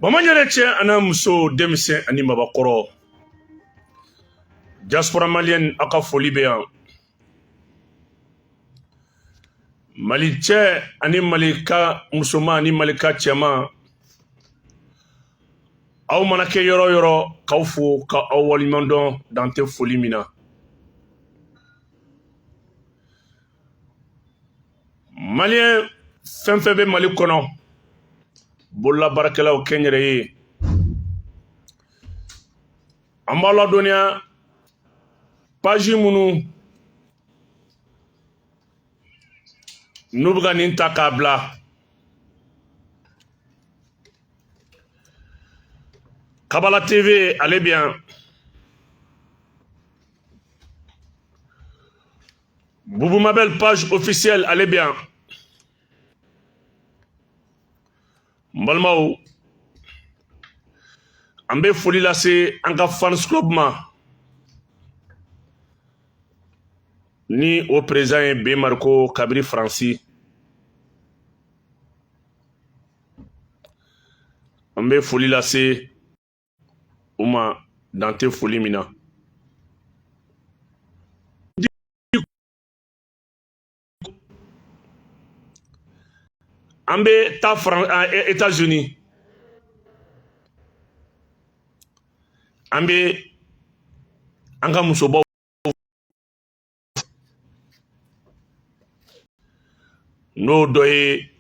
Bamaɲɛrɛ cɛ an'a muso, denmisɛn ani mabakɔrɔ, diaspora malienne, aw ka foli bɛ yan. Mali cɛ ani malika musoman ani malika cɛman, aw mana kɛ yɔrɔ yɔrɔ, k'aw fo ka aw waleɲuman dɔn, dan tɛ foli min na. Maliyɛn fɛn fɛn bɛ Mali kɔnɔ, bololabaarakɛlaw, kɛnyɛrɛye, an b'a ladɔnniya page minnu n'u bɛ ka nin ta k'a bila, Kabala TV, ale bɛ yan. Boubou Mabel page officielle, ale bɛ yan. N balimaw, an bɛ foli lase an ka fans club ma, ni o président ye Ben Mariko kabiri Faransi. An bɛ foli lase u ma, dan tɛ foli min na. An bɛ taa États-Unis, an bɛ an ka musobaw n'o dɔ ye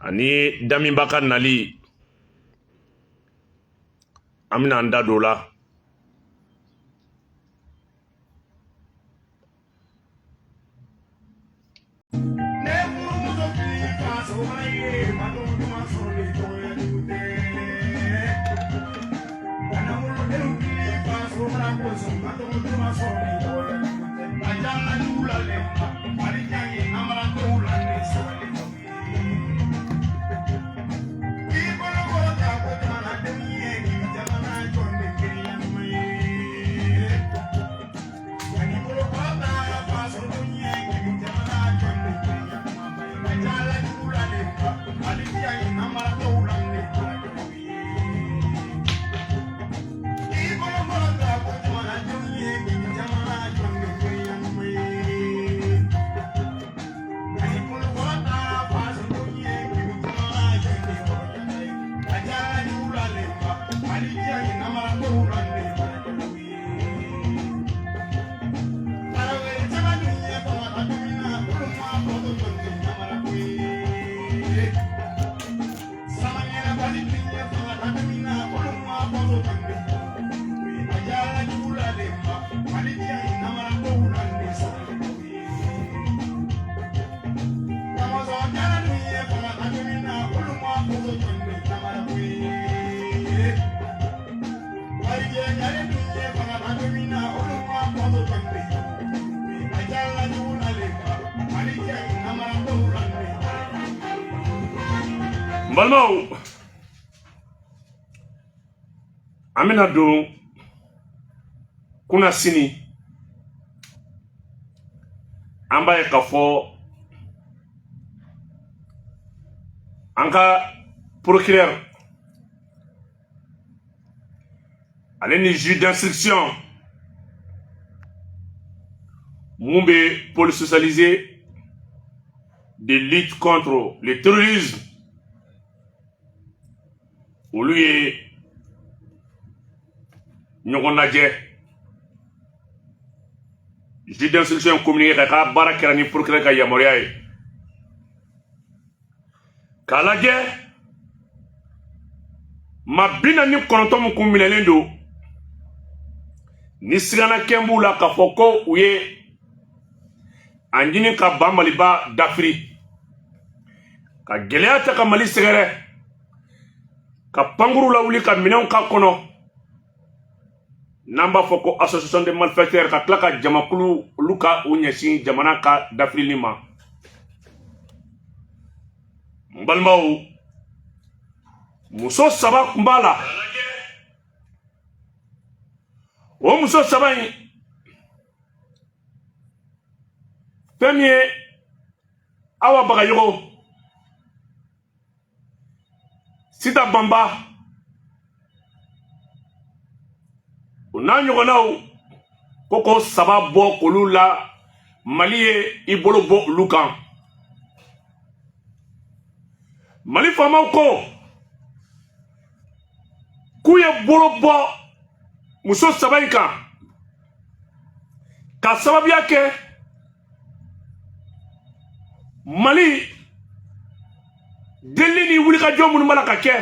ani Damiba ka nali, an bɛna an da don o la. N balimaw, an bɛna don kunasini. An b'a ye k'a fɔ an ka procureur ale ni juge d'instruction mun bɛ pôle spécialisé de lutte contre le terrorisme, olu ye ɲɔgɔn lajɛ. Juge d'instruction communiqué ka k'a baara kɛra ni procureur ka yamaruya ye, k'a lajɛ maa 49 min kun minɛlen don, ni sigana kɛn b'u la k'a fɔ ko u ye a ɲini ka ba Maliba dafiri, ka gɛlɛya ta ka Mali sɛgɛrɛ, ka pankuru lawuli, ka minɛnw k'a kɔnɔ, n'an b'a fɔ ko association de malfaiteurs, ka tila ka jamakulu olu ka u ɲɛsin jamana ka dafirili ma. N balimaw, muso saba kun b'a la. O muso saba in, fɛn min ye Awa Bagayogo, Sita Banba, o n'a ɲɔgɔnnaw, ko k'o saba bɔ k'olu la, Mali ye i bolo bɔ olu kan. Mali faamaw ko k'u ye bolo bɔ muso saba in kan ka sababuya kɛ Mali delili ni wulikajɔ minnu b'a la ka kɛ,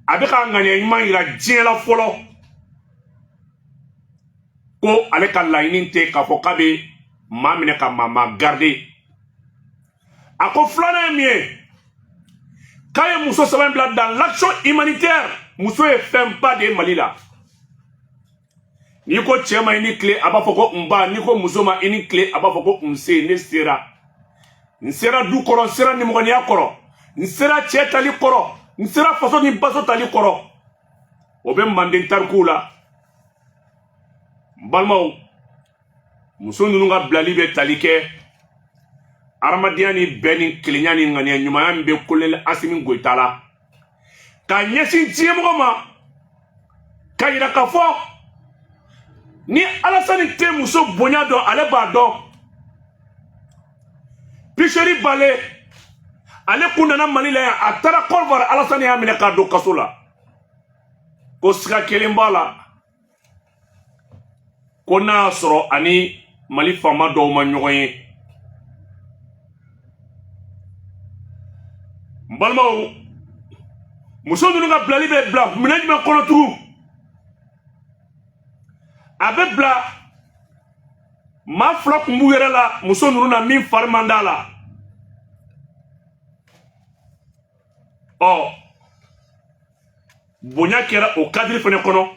a bɛ ka ŋaniya ɲuman yira diɲɛ la fɔlɔ, ko ale ka laɲini tɛ k'a fɔ k'a bɛ maa minɛ ka maa maa garder. A ko filanan ye min ye, k'a ye muso saba in bila dans l'action humanitaire. Muso ye fɛnba de ye Mali la. N'i ko cɛ ma i ni tile, a b'a fɔ ko nba. N'i ko muso ma i ni tile, a b'a fɔ ko nse, ne sera, n sera du kɔrɔ, n sera nimɔgɔniya kɔrɔ, n sera cɛ tali kɔrɔ, n sera faso ni baso tali kɔrɔ. O bɛ manden tarikuw la. N balimaw, muso ninnu ka bilali bɛ tali kɛ adamadenya ni bɛn ni kelenya ni ŋaniya ɲumanya min bɛ Kolonɛli Asimi Goyita la k'a ɲɛsin diɲɛmɔgɔ ma, k'a yira k'a fɔ ni Alasani tɛ muso bonya dɔn, ale b'a dɔn. Piseri Bale, ale kun nana Mali la yan, a taara Côte d'Ivoire, Alasani y'a minɛ k'a don kaso la. Ko siga kelen b'a la, ko n'a y'a sɔrɔ ani Mali faama dɔw ma ɲɔgɔn ye. N balimaw, muso ninnu ka bilali bɛ bila minɛn jumɛn kɔnɔ tugun? A bɛ bila maa fila kun b'u yɛrɛ la muso ninnu na min fari man d'a la. Ɔ, bonya kɛra o kadiri fana kɔnɔ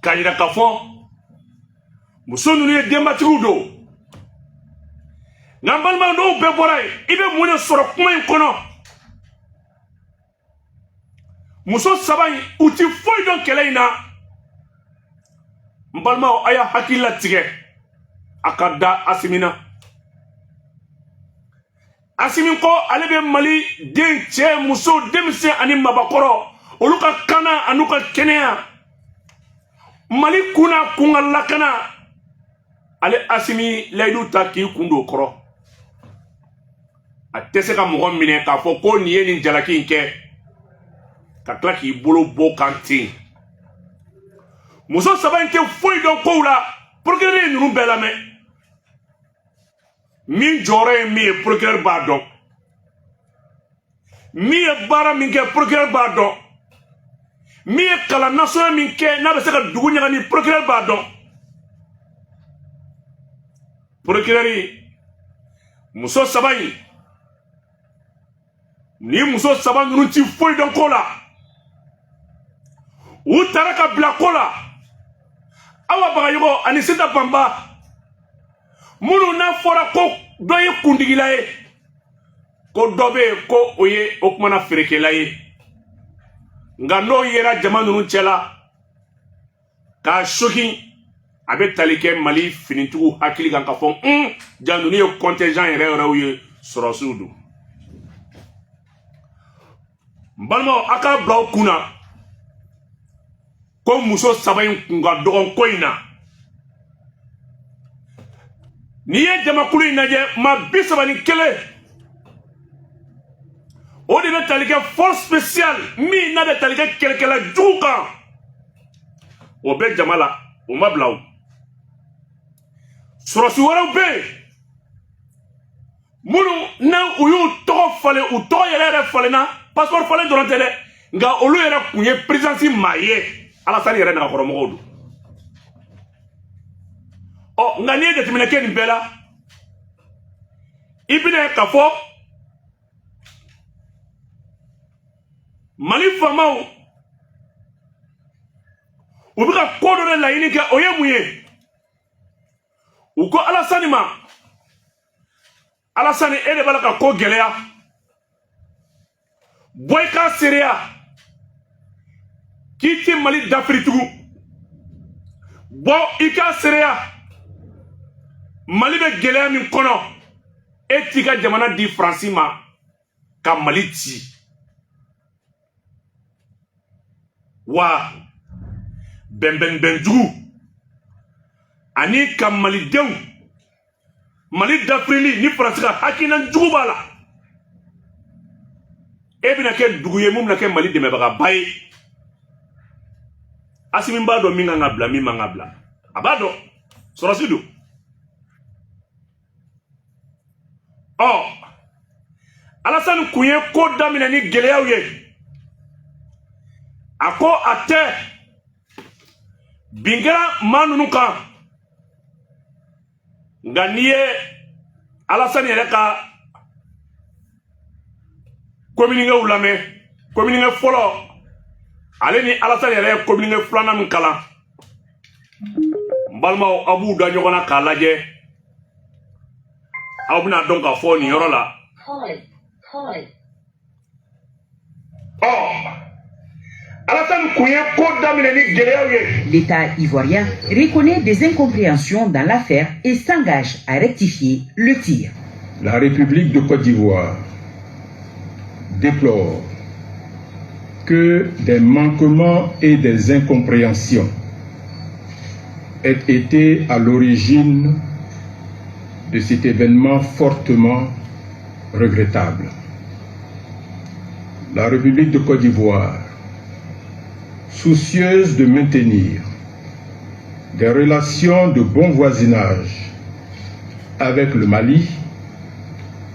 k'a yira k'a fɔ muso ninnu ye denbatigiw don. Nka n balima, n'o bɛɛ bɔra yen, i bɛ mun de sɔrɔ kuma in kɔnɔ? Muso saba in, u ti foyi dɔn kɛlɛ in na. N balimaw, a y'a hakili latigɛ, a ka da Asimi na. Asimi ko ale bɛ Mali den cɛ, muso, denmisɛn ani mabakɔrɔ, olu ka kana an'u ka kɛnɛya, Mali kun n'a kun ka lakana. Ale Asimi layidu ta k'i kun don o kɔrɔ. A tɛ se ka mɔgɔ minɛ k'a fɔ ko nin ye nin jalaki in kɛ, ka tila k'i bolo bɔ kan ten. Muso saba in tɛ foyi dɔn kow la. Procureur ye ninnu bɛɛ lamɛn. Min jɔyɔrɔ ye min ye, procureur b'a dɔn. Min ye baara min kɛ, procureur b'a dɔn. Min ye kalan nasɔnya min kɛ n'a bɛ se ka dugu ɲagami, procureur b'a dɔn. Procureur, muso saba in, ni muso saba ninnu ti foyi dɔn ko la, u taara ka bila ko la. Awa Bagayogo ani Sita Banba, minnu n'a fɔra ko dɔ ye kundigila ye, ko dɔ bɛ yen ko o ye o kumana feerekɛla ye, nka n'o yera jama ninnu cɛla k'a sokin, a bɛ tali kɛ Mali finitigiw hakili kan k'a fɔ ja ninnu ye contingent yɛrɛ yɛrɛw ye, sɔrɔsiw don. N balimaw, a k'a bila aw kun na ko muso saba in kun ka dɔgɔn ko in na. N'i ye jamakulu in lajɛ, maa 31, o de bɛ tali kɛ force spéciale min n'a bɛ tali kɛ kɛlɛkɛla jugu kan, o bɛ jama la, o ma bila. O sɔrɔsi wɛrɛw bɛ yen minnu n'a u y'u tɔgɔ falen, u tɔgɔ yɛrɛ yɛrɛ falenna, passeport falen dɔrɔn tɛ dɛ, nka olu yɛrɛ kun ye présidence maa ye, Alasani yɛrɛ nagakɔrɔmɔgɔw don. Ɔ, nka n'i ye jateminɛ kɛ nin bɛɛ la, i bɛna ye k'a fɔ Mali faamaw, u bɛ ka ko dɔ de laɲini kɛ. O ye mun ye? U ko Alasani ma: Alasani, e de b'a la ka ko gɛlɛya, bɔ i k'a seereya k'i ti Mali dafiri tugun, bɔ i k'a seereya. Mali bɛ gɛlɛya min kɔnɔ, e t'i ka jamana di Faransi ma ka Mali ci. Wa bɛnbɛnbɛnjugu ani ka malidenw Mali dafirili ni Faransi ka hakilina jugu b'a la, e bɛna kɛ dugu ye mun bɛna kɛ Mali dɛmɛbagaba ye. Asimi b'a dɔn min kan ka bila, min man ka bila, a b'a dɔn, sɔrɔsi don. Ɔ Alasani kun ye ko daminɛ ni gɛlɛyaw ye, a ko a tɛ bin kɛra maa ninnu kan, nka n'i ye Alasani yɛrɛ ka communiquéw lamɛn, communiqué fɔlɔ, ale ni Alasani yɛrɛ ye communiqué filanan min kalan, n balimaw, aw b'u da ɲɔgɔn na k'a lajɛ, aw bɛna dɔn k'a fɔ nin yɔrɔ la. Ɔ Alassane kun ye ko daminɛ ni gɛlɛyaw ye. L'État ivoirien reconnaît des incompréhensions dans l'affaire et s'engage à rectifier le tir. La République de Côte d'Ivoire déplore que des manquements et des incompréhensions aient été à l'origine de cet événement fortement regrettable. La République de Côte d'Ivoire, soucieuse de maintenir des relations de bon voisinage avec le Mali,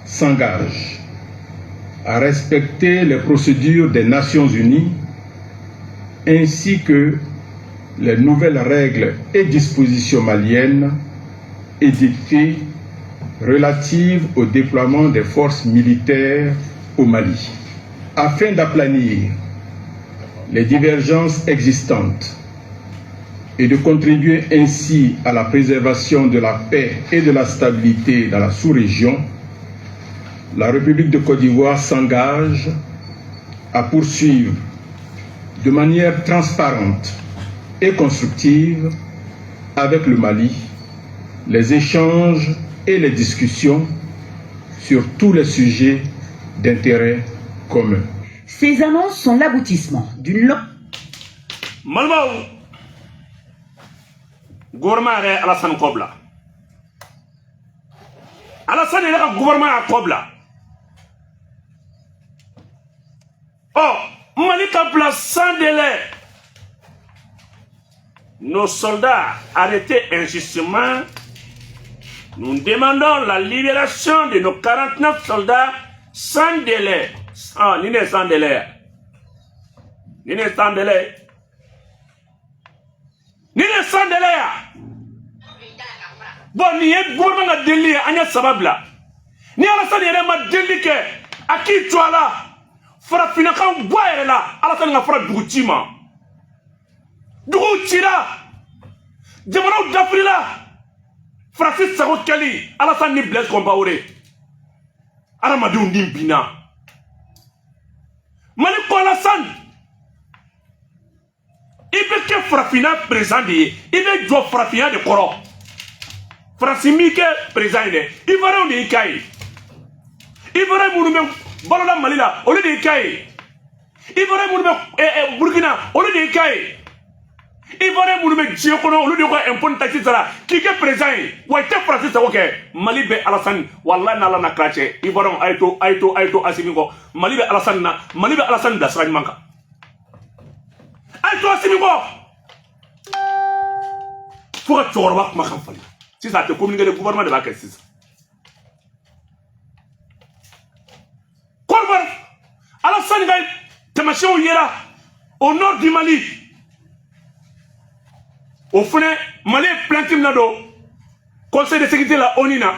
s'engage à respecter les procédures des Nations Unies ainsi que les nouvelles règles et dispositions maliennes édictées relatives au déploiement des forces militaires au Mali, afin d'aplanir les divergences existantes et de contribuer ainsi à la préservation de la paix et de la stabilité dans la sous-région. La République de Côte d'Ivoire s'engage à poursuivre de manière transparente et constructive avec le Mali les échanges et les discussions sur tous les sujets d'intérêt commun. Ces annonces sont l'aboutissement d'une longue Malibaw, gouvernement yɛrɛ ye Alasani kɔ bila, Alasani yɛrɛ ka gouvernement y'a kɔ bila. Ɔ Mali ka bila sans délai nos soldats arrêtés injustement. Nous demandons la libération de nos 49 soldats sans délai. Ah, ni ne sans délai, ni ne sans délai, ni ne sans délai ya. Bon, nin ye gouvernement ka delili ye, an ye saba bila. Ni Alasani yɛrɛ ma delili kɛ, a k'i jɔ a la, farafinnakan bɔ a yɛrɛ la. Alasani ka fara dugu ci ma, duguw cira, jamanaw dafirila, Faransi sago kɛli. Alasani ni Blaise Compaoré, adamadenw ni binna Mali ko Alasani, i bɛ kɛ farafinna président de ye, i bɛ jɔ farafinna de kɔrɔ. Faransi m'i kɛ président ye dɛ, Ivoirien de y'i k'a ye. Ivoirien minnu bɛ balola Mali la, olu de y'i k'a ye. Ivoirien minnu bɛ Burkina, olu de y'i k'a ye. Ivoirien minnu bɛ diɲɛ kɔnɔ, olu de ka impôt ni taxe sara k'i kɛ président ye. Wa i tɛ Faransi sago kɛ. Mali bɛ Alasani, walahi n'Ala na kira cɛ, Ivoirien, a ye to, a ye to, a ye to Asimi kɔ. Mali bɛ Alasani na, Mali bɛ Alasani bila sira ɲuman kan. A ye to Asimi kɔ fo ka cɛkɔrɔba kumakan falen. Sisan a tɛ communiqué de, gouvernement de b'a kɛ sisan. Côte d'Ivoire, Alassane ka taamasiyɛnw yera au nord du Mali. O fɛnɛ, Mali ye plainte min na don Conseil de sécurité la ONU na,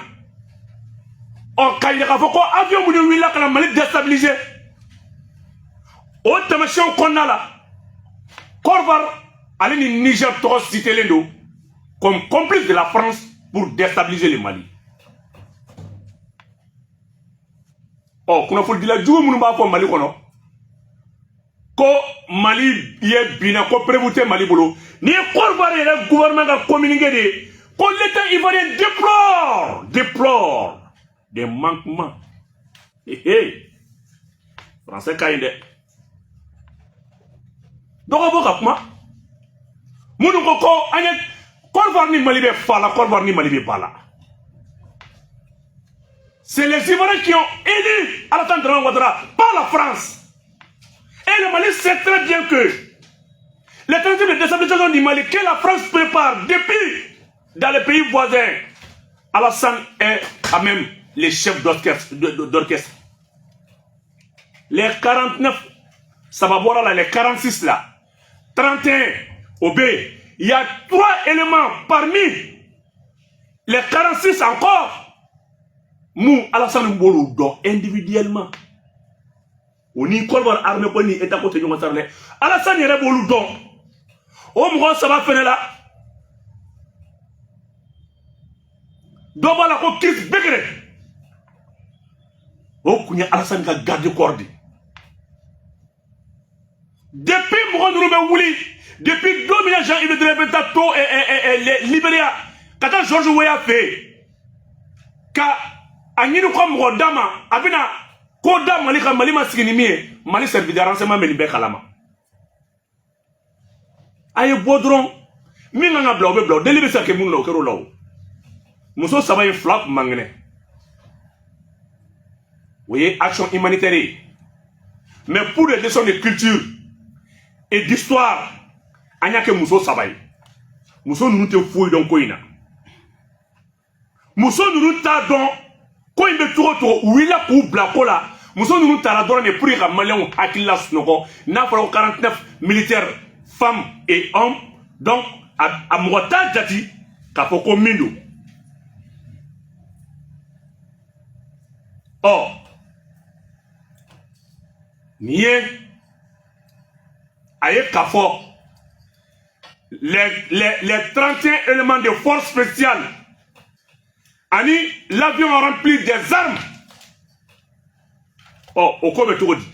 ɔ k'a yira k'a fɔ ko avion minnu wulila ka na Mali déstabiliser, o taamasiyɛnw kɔnɔna la, Côte d'Ivoire ale ni Niger tɔgɔ citélen don comme complice de la France pour déstabiliser le Mali. Ɔ kunnafonidila jugu minnu b'a fɔ Mali kɔnɔ ko Mali ye binna, ko preuve tɛ Mali bolo, ni ye Côte d'Ivoire yɛrɛ gouvernement ka communiqué de ye. Ko l'État ivoirien déplore des manquements. Hé hé, français ka ɲi dɛ. Dɔ ka bɔ ka kuma. Minnu ko ko an ye Côte d'Ivoire ni Mali bɛ fa la, Côte d'Ivoire ni Mali bɛ ba la. C'est les Ivoiriens qui ont élu Alassane Dramane Ouattara, pas la France. Et le Mali sait très bien que les tentatives de déstabilisation du Mali que la France prépare depuis dans les pays voisins, Alassane est à même les chefs d'orchestre. Les 49, ça va voir là, les 46 là, 31 au B, il y a 3 éléments parmi les 46 encore. Mou Alassane b'olu dɔn individuellement. O ni Côte d'Ivoire armée ko ni État ko tɛ ɲɔgɔn sara dɛ. Alassane yɛrɛ b'olu dɔn. O mɔgɔ saba fɛnɛ la, dɔ b'a la ko Chris Bekere. O kun ye Alassane ka garde corps de. Depuis mɔgɔ ninnu bɛ wuli, depuis don min na Jean-Yves Le Drian bɛ taa to Libéria ka taa George Weah fɛ yen ka a ɲini ko mɔgɔ d'a ma, a bɛna ko da Mali kan, Mali ma sigi ni min ye, Mali service de renseignement bɛ nin bɛɛ kalama. A ye bɔ dɔrɔn, min kan ka bila o bɛ bila, o deli bɛ se ka kɛ minnu na o kɛra o la o. Muso saba in fila tun man kɛnɛ, o ye action humanitaire ye, mais pour des leçons de culture et d'histoire, an y'a kɛ muso saba ye. Muso ninnu tɛ foyi dɔn ko in na, muso ninnu t'a dɔn ko in bɛ cogo o cogo, u wulila k'u bila ko la. Muso ninnu taara dɔrɔn de pour que ka maliyɛnw hakili la sunɔgɔ. N'a fɔra ko 49 militaires, femmes et hommes, donc a mɔgɔ t'a jate k'a fɔ ko min don. Ɔ nin ye a ye k'a fɔ les 31 éléments de force spéciale ani l'avion rempli des armes. Ɔ o ko bɛ cogo di?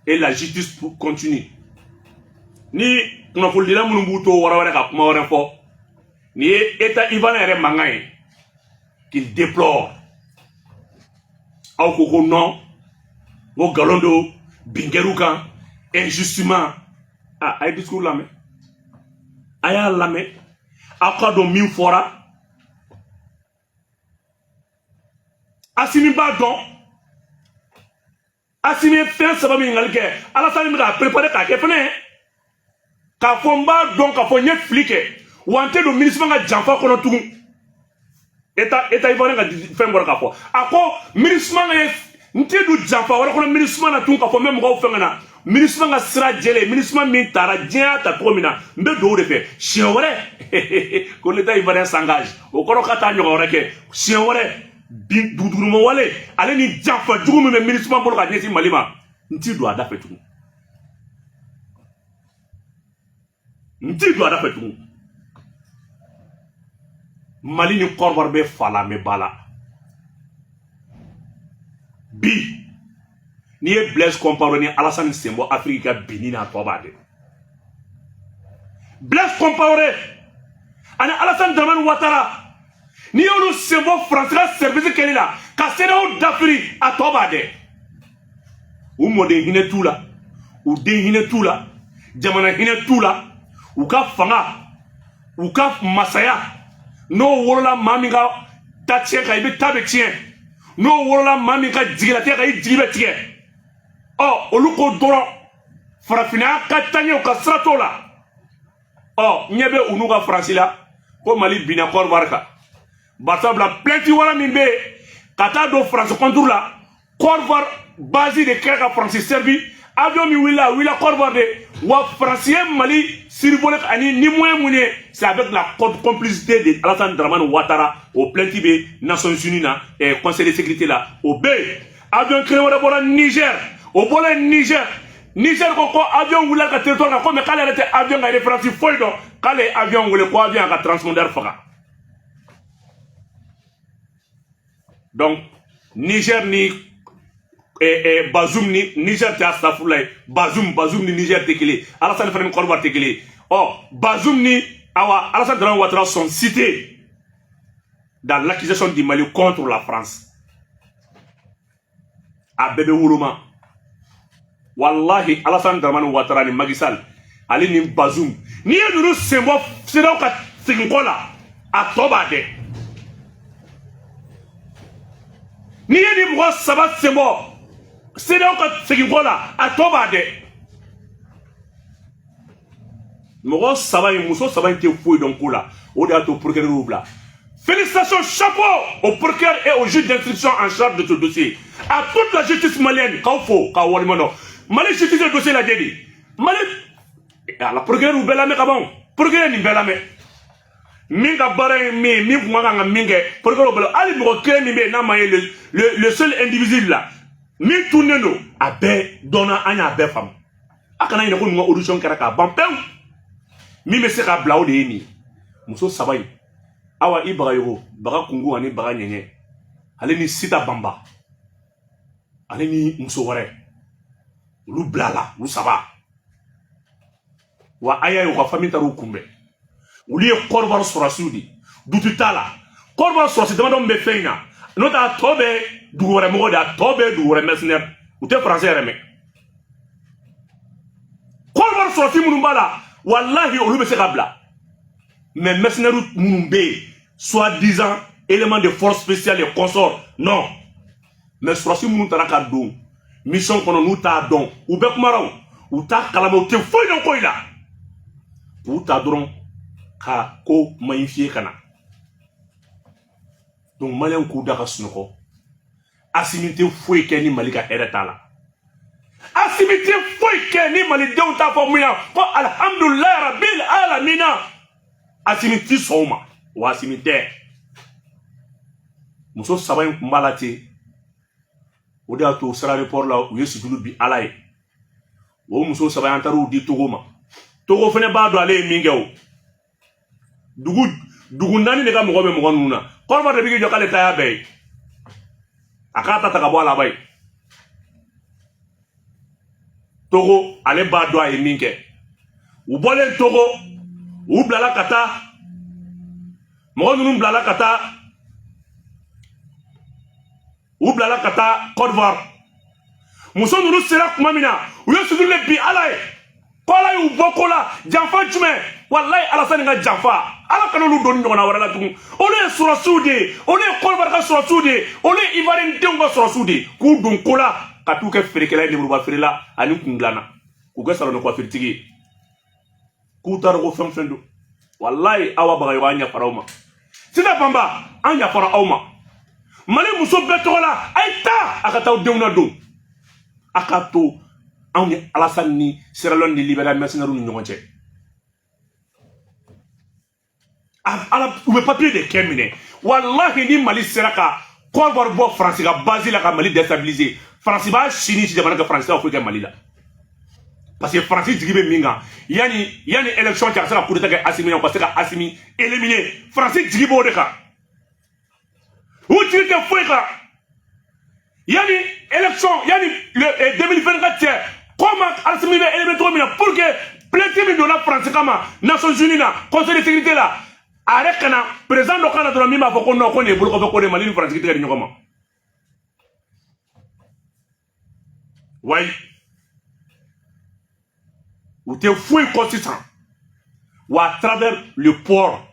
Et la justice continue. Ni kunnafonidila minnu b'u to wɔrɔ wɛrɛ ka kuma wɛrɛ fɔ, nin ye État ivoirien yɛrɛ mankan ye qu'il déplore. Aw ko ko non, ko nkalon don, bin kɛr'u kan injustement. Ah, a ye discours lamɛn, a y'a lamɛn, aw ka dɔn min fɔra. Assimi b'a dɔn, Assimi ye fɛn saba min ɲininkali kɛ, Alassane bɛ k'a préparer k'a kɛ fɛnɛ, k'a fɔ n b'a dɔn k'a fɔ n ye fili kɛ, wa n tɛ don MINUSMA ka janfa kɔnɔ tugun. État ivoirien ka fɛn bɔra k'a fɔ, a ko MINUSMA ye n tɛ don janfa wɛrɛ kɔnɔ MINUSMA na tugun, k'a fɔ n bɛ mɔgɔw fɛn ka na MINUSMA ka sira jɛlen, MINUSMA min taara diɲɛ y'a ta cogo min na, n bɛ don o de fɛ siɲɛ wɛrɛ. Ko l'État ivoirien s'engage, o kɔrɔ ka taa ɲɔgɔn wɛrɛ kɛ siɲɛ wɛrɛ. Bi duguduguma wale ale ni janfa jugu min bɛ MINUSMA bolo ka ɲɛsin Mali ma, n t'i don a da fɛ tugun, n t'i don a da fɛ tugun. Mali ni Côte d'Ivoire bɛ fa la, mɛ ba la. Bi n'i ye Blaise Compaoré ni Alassane sen bɔ Afiriki ka binni n'a tɔ b'a dɛ. Blaise Compaoré ani Alassane Dramane Ouattara, n'i y'olu sen bɔ Faransi ka service kɛli la ka CEDEAO dafiri, a tɔ b'a dɛ. U mɔden hinɛ t'u la, u den hinɛ t'u la, jamana hinɛ t'u la, u ka fanga, u ka masaya, n'o wolola maa min ka ta tiɲɛ kan, i bɛ ta bɛ tiɲɛ, n'o wolola maa min ka jigilatigɛ kan, i jigi bɛ tigɛ. Ɔ olu ko dɔrɔn farafinna ka taa ɲɛ, u ka sira t'o la. Ɔ ɲɛ bɛ u n'u ka Faransi la ko Mali binna Côte d'Ivoire kan. Barisabula plainte wɛrɛ min bɛ yen ka taa don Faransi contre la, Côte d'Ivoire base de kɛra ka Faransi servi, avion min wulila, a wulila Côte d'Ivoire de, wa Faransi ye Mali survolé ani ni moyen mun ye, c'est avec la complicité de Alassane Dramane Ouattara. O plainte bɛ Nations Unies na, Conseil de sécurité la, o bɛ yen. Avion kelen wɛrɛ bɔra Niger, o bɔra Niger, Niger ko ko avion wulila ka territoire kan, ko mais k'ale yɛrɛ tɛ avion ka référence foyi dɔn, k'ale ye avion wele ko avion y'a ka transpondeur faga. Donc Niger ni Bazoum ni Niger tɛ astafurula ye, Bazoum ni Niger tɛ kelen, Alassane fana ni Côte d'Ivoire tɛ kelen. Ɔ Bazoum ni Awa Alassane Dramane Ouattara sont cités dans l'accusation du Mali contre la France. A bɛɛ bɛ woloma. Wallahi, Alassane Dramane Ouattara ni Macky Sall ale ni Bazoum, n'i ye ninnu sen bɔ CEDEAO ka segin kɔ la, a tɔ b'a dɛ. N'i ye nin mɔgɔ saba sen bɔ CEDEAO ka segin kɔ la, a tɔ b'a dɛ. Mɔgɔ saba in, muso saba in tɛ foyi dɔn ko la, o de y'a to procureur y'u bila. Félicitations, chapeau au procureur et au juge d'instruction en charge de ce dossier, à toute la justice malienne. K'aw fo k'aw waleɲuman dɔn. Mali justice ye dossier lajɛ de. Mali a la procureur y'u bɛɛ lamɛn ka ban. Procureur nin bɛɛ lamɛn, min ka baara ye min ye, min kun ka kan ka min kɛ, procureur bɛɛ, hali mɔgɔ kelen min bɛ yen n'a ma ye, le seul indivisible la min tunnen don, a bɛɛ dɔnna, an y'a bɛɛ faamu. A kana ɲinɛ ko ninnu ka audition kɛra k'a ban pewu. Min bɛ se ka bila, o de ye nin ye. Muso saba in, Awa i Bagayogo, Baga Kungu ani Baga Ɲɛɲɛ, ale ni Sita Banba, ale ni muso wɛrɛ, olu bilala, olu saba. Wa a y'a ye, u ka famille taar'u kunbɛn. Olu ye Kɔrɔbɔrɔ sɔrɔsiw de, dutu t'a la. Kɔrɔbɔrɔ sɔrɔsi damadɔ min bɛ fɛn in na, n'o tɛ a tɔ bɛ dugu wɛrɛ mɔgɔ de, a tɔ bɛ dugu wɛrɛ mercenaire, u tɛ français yɛrɛ mɛn. Kɔrɔbɔrɔ sɔrɔsi minnu b'a la, walahi, olu bɛ se ka bila. Mais mercenaires minnu bɛ yen, soi-disant élément de force spéciale et consort, non. Mais sɔrɔsi minnu taara ka don mission kɔnɔ, n'u t'a dɔn, u bɛɛ kumara o, u t'a kalama, u tɛ foyi dɔn ko in la, k'u ta dɔrɔn ka ko magnifier ka na. Donc maliyɛnw k'u da ka sunɔgɔ. Asimi tɛ foyi kɛ ni Mali ka hɛrɛ t'a la. Asimi tɛ foyi kɛ ni malidenw t'a fɔ mun ya ko alhamdulilayi rabil alamina. Asimi ti sɔn o ma, wa Asimi tɛ. Muso saba in kun b'a la ten, o de y'a to sira report la, u ye situlu bi Ala ye. O muso saba in, an taar'u di Togo ma. Togo fɛnɛ b'a dɔn ale ye min kɛ. O dugu naani de ka mɔgɔ bɛ mɔgɔ ninnu na. Kɔrɔfɔ de bɛ k'i jɔ k'ale ta y'a bɛɛ ye, a k'a ta ta ka bɔ a la ba ye. Togo ale b'a dɔn a ye min kɛ. U bɔlen Togo, u bilala ka taa, mɔgɔ ninnu bilala ka taa, u bilala ka taa Côte d'Ivoire. Muso ninnu sera tuma min na, u ye suturu de bi Ala ye ko Ala y'u bɔ ko la. Janfa jumɛn? Walayi, Alasani ka janfa, Ala kana olu don ɲɔgɔnna wɛrɛ la tugun. Olu ye sɔrɔsiw de ye, olu ye Kɔrɔbɔrɔ ka sɔrɔsiw de ye, olu ye Ivoirien denw ka sɔrɔsiw de ye, k'u don ko la ka t'u kɛ feerekɛla ye, lemuruba feerela ani kun dilanna, k'u kɛ salon de coiffure tigi ye, k'u t'a dɔn ko fɛn fɛn don. Walayi, Awa Bagayogo, an yafara aw ma. Sida Banba, an yafara aw ma. Mali muso bɛɛ tɔgɔ la, a ye taa a ka taa aw denw na don. A k'a to anw ni Alassane ni Sierra Leone ni Libéria mercenaires ni ɲɔgɔn cɛ. Ala, u bɛ papier de kɛ minɛ. Walahi, ni Mali sera ka Côte d'Ivoire bɔ Faransi ka base la ka Mali déstabiliser, Faransi b'a sini si jamana kɛ, Faransi t'a foyi kɛ Mali la. Parce que Faransi jigi bɛ min kan, yanni élection cɛ, a ka se ka coup d'état kɛ Assimi na, u ka se ka Assimi éliminer. Faransi jigi b'o de kan, u jigi tɛ foyi kan. Yanni élection, yanni le 2024 cɛ, comment Assimi bɛ éliminer cogo min na, pour que plainte min donna Faransi kama Nations Unies na, Conseil de sécurité la, a yɛrɛ kana président dɔ kana dɔrɔn min b'a fɔ ko non, ko nin ye bolokɔfɛ ko de, Mali ni Faransi tɛgɛ di ɲɔgɔn ma. Wayi, u tɛ foyi kɔ sisan. Wa à travers le port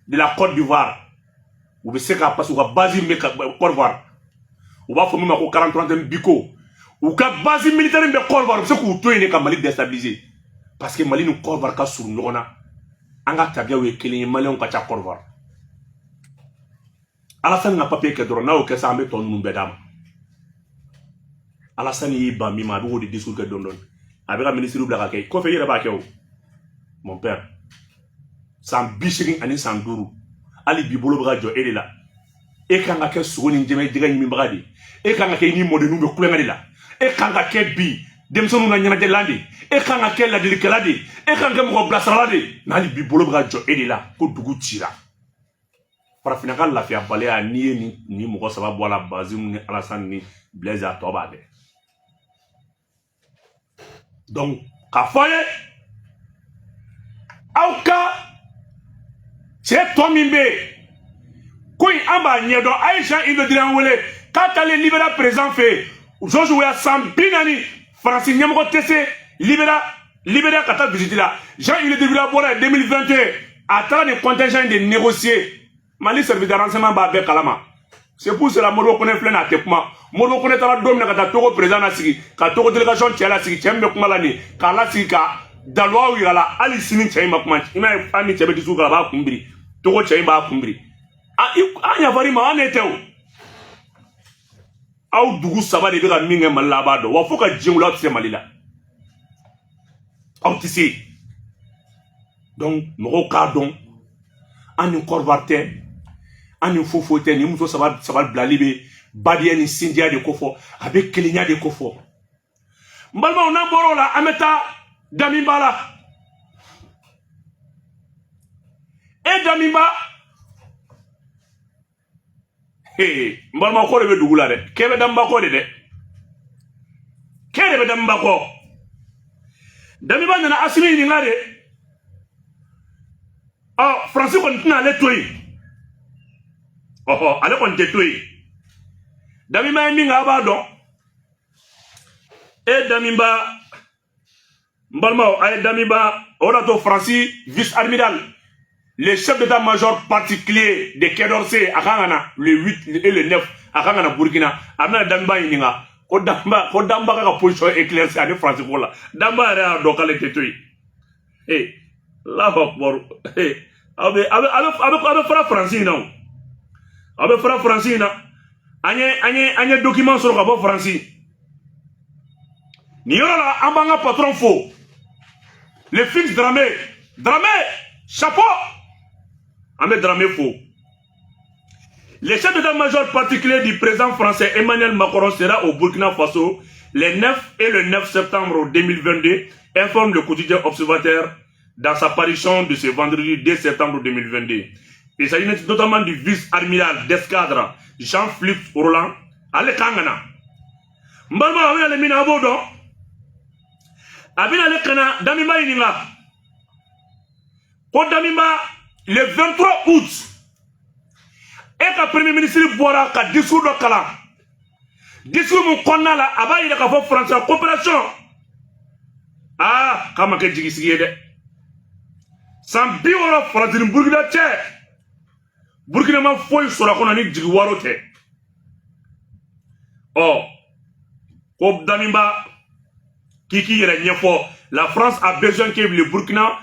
de la Côte d'Ivoire, u bɛ se ka, parce que u ka base min bɛ Côte d'Ivoire, u b'a fɔ min ma ko 43 Biko, u ka base militaire min bɛ Côte d'Ivoire, u bɛ se k'u to yen de ka Mali déstabiliser. Parce que Mali ni Côte d'Ivoire ka surun ɲɔgɔn na, an ka tabiyaw ye kelen ye, maliyɛnw ka ca Côte d'Ivoire. Alassane ka papier kɛ dɔrɔn, n'a y'o kɛ sisan, an bɛ tɔ ninnu bɛɛ d'a ma. Alassane y'i ban min ma, a bɛ k'o de discours kɛ dɔɔni dɔɔni, a bɛ ka ministre bila ka kɛ kɔfɛ, i yɛrɛ b'a kɛ o. Mon père, san 85 san 5, hali bi bolo bɛ ka jɔ e de la. E kan ka kɛ sogo ni jɛmɛ jɛgɛ ɲimibaga de ye, e kan ka kɛ i ni mɔdenninw bɛ kulonkɛ de la, e kan ka kɛ bi denmisɛnninw na ɲɛnajɛlan de, e kan ka kɛ ladilikɛla de, e kan ka kɛ mɔgɔ bilasirala de. Mais hali bi bolo bɛ ka jɔ e de la ko dugu cira. Farafinna ka lafiyabaliya, n'i ye nin mɔgɔ saba bɔ a la, Bazoum ni Alassane ni Blaise, a tɔ b'a bɛɛ. Donc k'a fɔ ye, aw ka Cɛ tɔ min bɛ yen ko in, an b'a ɲɛdɔn. A ye Jean Yves Le Drian wele k'a taalen Libéria président fɛ yen. George Weah, san 40, Faransi ɲɛmɔgɔ tɛ se Libéria ka taa visite la. Jean Yves Le Drian bɔra yen 2021, a taara nin contingent de négocier. Mali service de renseignement b'a bɛɛ kalama. C'est pour cela Modibo Kone filɛ nin, a tɛ kuma. Modibo Kone taara don min na ka taa Togo président lasigi, ka Togo délégation cɛ lasigi, cɛ min bɛ kuma la nin, k'a lasigi ka daluwaw yira la, hali sini cɛ in ma kuma. I m'a ye, hali ni cɛ bɛ discours kɛ, a b'a kun biri. Togo cɛ in b'a kun biri. An yafar'i ma, an ne tɛ o. Aw dugu saba de bɛ ka min kɛ Mali la, a b'a dɔn wa. Fo ka diɲɛ wuli, aw tɛ se Mali la, aw tɛ se. Donc mɔgɔw k'a dɔn, an ni Kɔrɔwari tɛ, an ni foyi foyi tɛ. Nin muso saba saba bilali bɛ badenya ni sinjiya de kofɔ, a bɛ kelenya de kofɔ. N balimaw, n'an bɔra o la, an bɛ taa Damiba la. E Damiba, ee, n balimaw, ko de bɛ dugu la dɛ. Kɛ bɛ Damiba kɔ de dɛ, kɛ de bɛ Damiba kɔ. Damiba nana Asimi ɲininka de. Ɔ, Faransi kɔni tɛna ale to yen. Ɔhɔ, ale kɔni tɛ to yen. Damiba ye min kɛ, a b'a dɔn. E Damiba, n balimaw, a ye Damiba o de to Faransi vice amiral, le chef d'état-major particulier de Quai d'Orsay, a kan ka na le 8 et le 9, a kan ka na Burkina. A bɛna Damiba ɲininka ko Damiba ka position éclaircie ani Faransi ko la. Damiba yɛrɛ y'a dɔn k'ale tɛ to yen. Ee, Allahu akbar! Ee, aw bɛ aw bɛ aw bɛ aw bɛ fara Faransi in na o, aw bɛ fara Faransi in na. An ye document sɔrɔ ka bɔ Faransi nin yɔrɔ la. An b'an ka patron fo, le fils Dramé. Dramé, chapeau! An bɛ Dramé fo. Le chef d'état-major particulier du président français Emmanuel Macron sera au Burkina Faso les 9 et le 9 septembre 2022, informe le quotidien Observateur dans sa parution de ce vendredi 2 septembre 2022. Il s'agit notamment du vice-amiral d'escadre Jean-Philippe Roland. Ale kan ka na. N balima, a bɛna ale min na, a b'o dɔn. A bɛna ale ka na Damiba ɲininka ko Damiba, le 23 août, e ka premier ministre bɔra ka discours dɔ kalan. Discours mun kɔnɔna la, a b'a yira k'a fɔ Faransi coopération, aa, k'a ma kɛ jigisigi ye dɛ. San 60 Faransi ni Burukina cɛ, Burukina ma foyi sɔrɔ a kɔnɔ ni jigi waro tɛ. Ɔ, ko Damiba k'i k'i yɛrɛ ɲɛfɔ. La France a besoin que le Burkina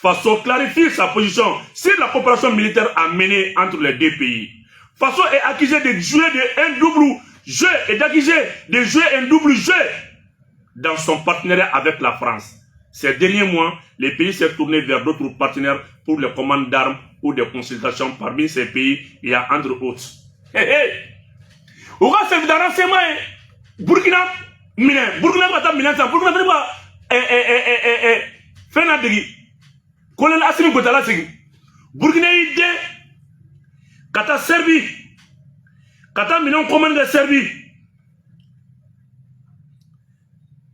Faso clarifie sa position sur la coopération militaire à mener entre les deux pays. Faso est accusé de jouer un double jeu et d'accuser de jouer un double jeu dans son partenariat avec la France. Ces derniers mois, le pays s'est tourné vers d'autres partenaires pour les commandes d'armes ou des consultations. Parmi ces pays, il y a entre autres. Hey, hey! U ka service de renseignement ye Burkina minɛ, Burkina bɛ ka taa minɛn san, Burkina fana bɛ ka fɛn ladegi, colonel Asimi Goïta lasegin. Burkina y'i den ka taa Serbi, ka taa minɛnw commande kɛ Serbi.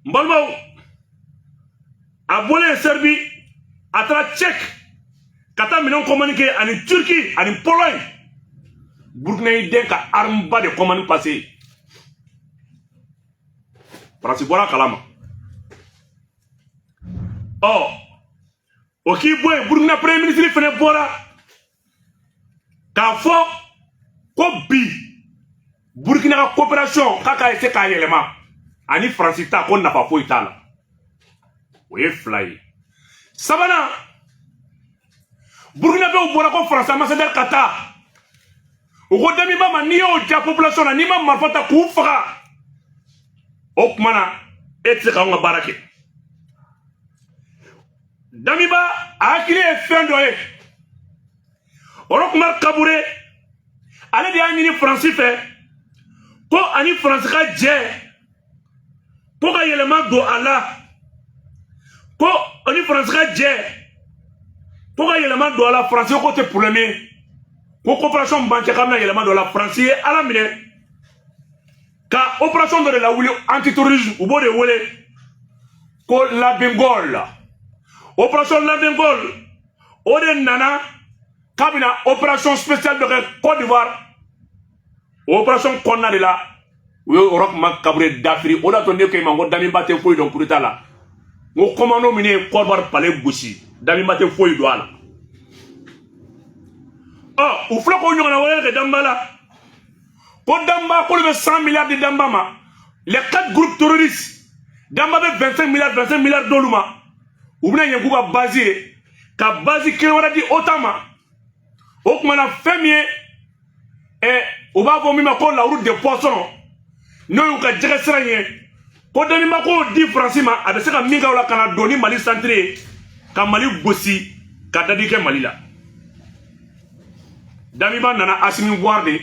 N balimaw, a bɔlen Serbi, a taara Tchèque ka taa minɛnw commande kɛ, ani Turquie ani Pologne. Burkina y'i den ka arme ba de commande passé. Faransi bɔra a kalama. Ɔ, o k'i bɔ yen, Burukina premier ministre fana bɔra k'a fɔ ko bi Burukina ka coopération k'a ka essayer k'a yɛlɛma ani Faransi ta, ko nafa foyi t'a la. O ye fila ye. Sabanan, Burukinabew bɔra ko Faransi ambassadeur ka taa. U ko Damiba ma, n'i y'o ja population na, n'i ma marifa ta k'u faga, o tuma na e tɛ se k'anw ka baara kɛ. Damiba a hakili ye fɛn dɔ ye. Roch Marc Kabore, ale de y'a ɲini Faransi fɛ ko ani Faransi ka jɛ ko ka yɛlɛma don a la, ko ani Faransi ka jɛ ko ka yɛlɛma don a la. Faransi ko tɛ problème ye, ko coopération b'an cɛ, k'a bɛna yɛlɛma don a la. Faransi ye Ala minɛ ka opération dɔ de lawuli, antiterrorisme, u b'o de wele ko Labengol. Opération Labengol, o de nana. K'a bɛna opération spéciale dɔ kɛ Côte d'Ivoire. O opération kɔnɔna de la, u ye Roch Marc Kaboré dafiri. O de y'a to ne ko i ma ko Damiba tɛ foyi dɔn coup d'état la. N ko commando min ye Côte d'Ivoire palais gosi, Damiba tɛ foyi dɔn a la. Ɔ, u filɛ k'o ɲɔgɔnna wɛrɛ kɛ Damiba la, ko Damiba, k'olu bɛ 100 milliards di Damiba ma. Les quatre groupes terroristes, Damiba bɛ 25 milliards, 25 milliards d'olu ma. U bɛna ɲɛ k'u ka base ye, ka base kelen wɛrɛ di OTAN ma. O tuma na, fɛn min ye u b'a fɔ min ma ko la route des poissons, n'o y'u ka jɛgɛ sira in ye, ko Damiba k'o di Faransi ma, a bɛ se ka min kɛ o la, ka na don ni Mali centre ye, ka Mali gosi, ka dadi kɛ Mali la. Damiba nana Asimi voir de,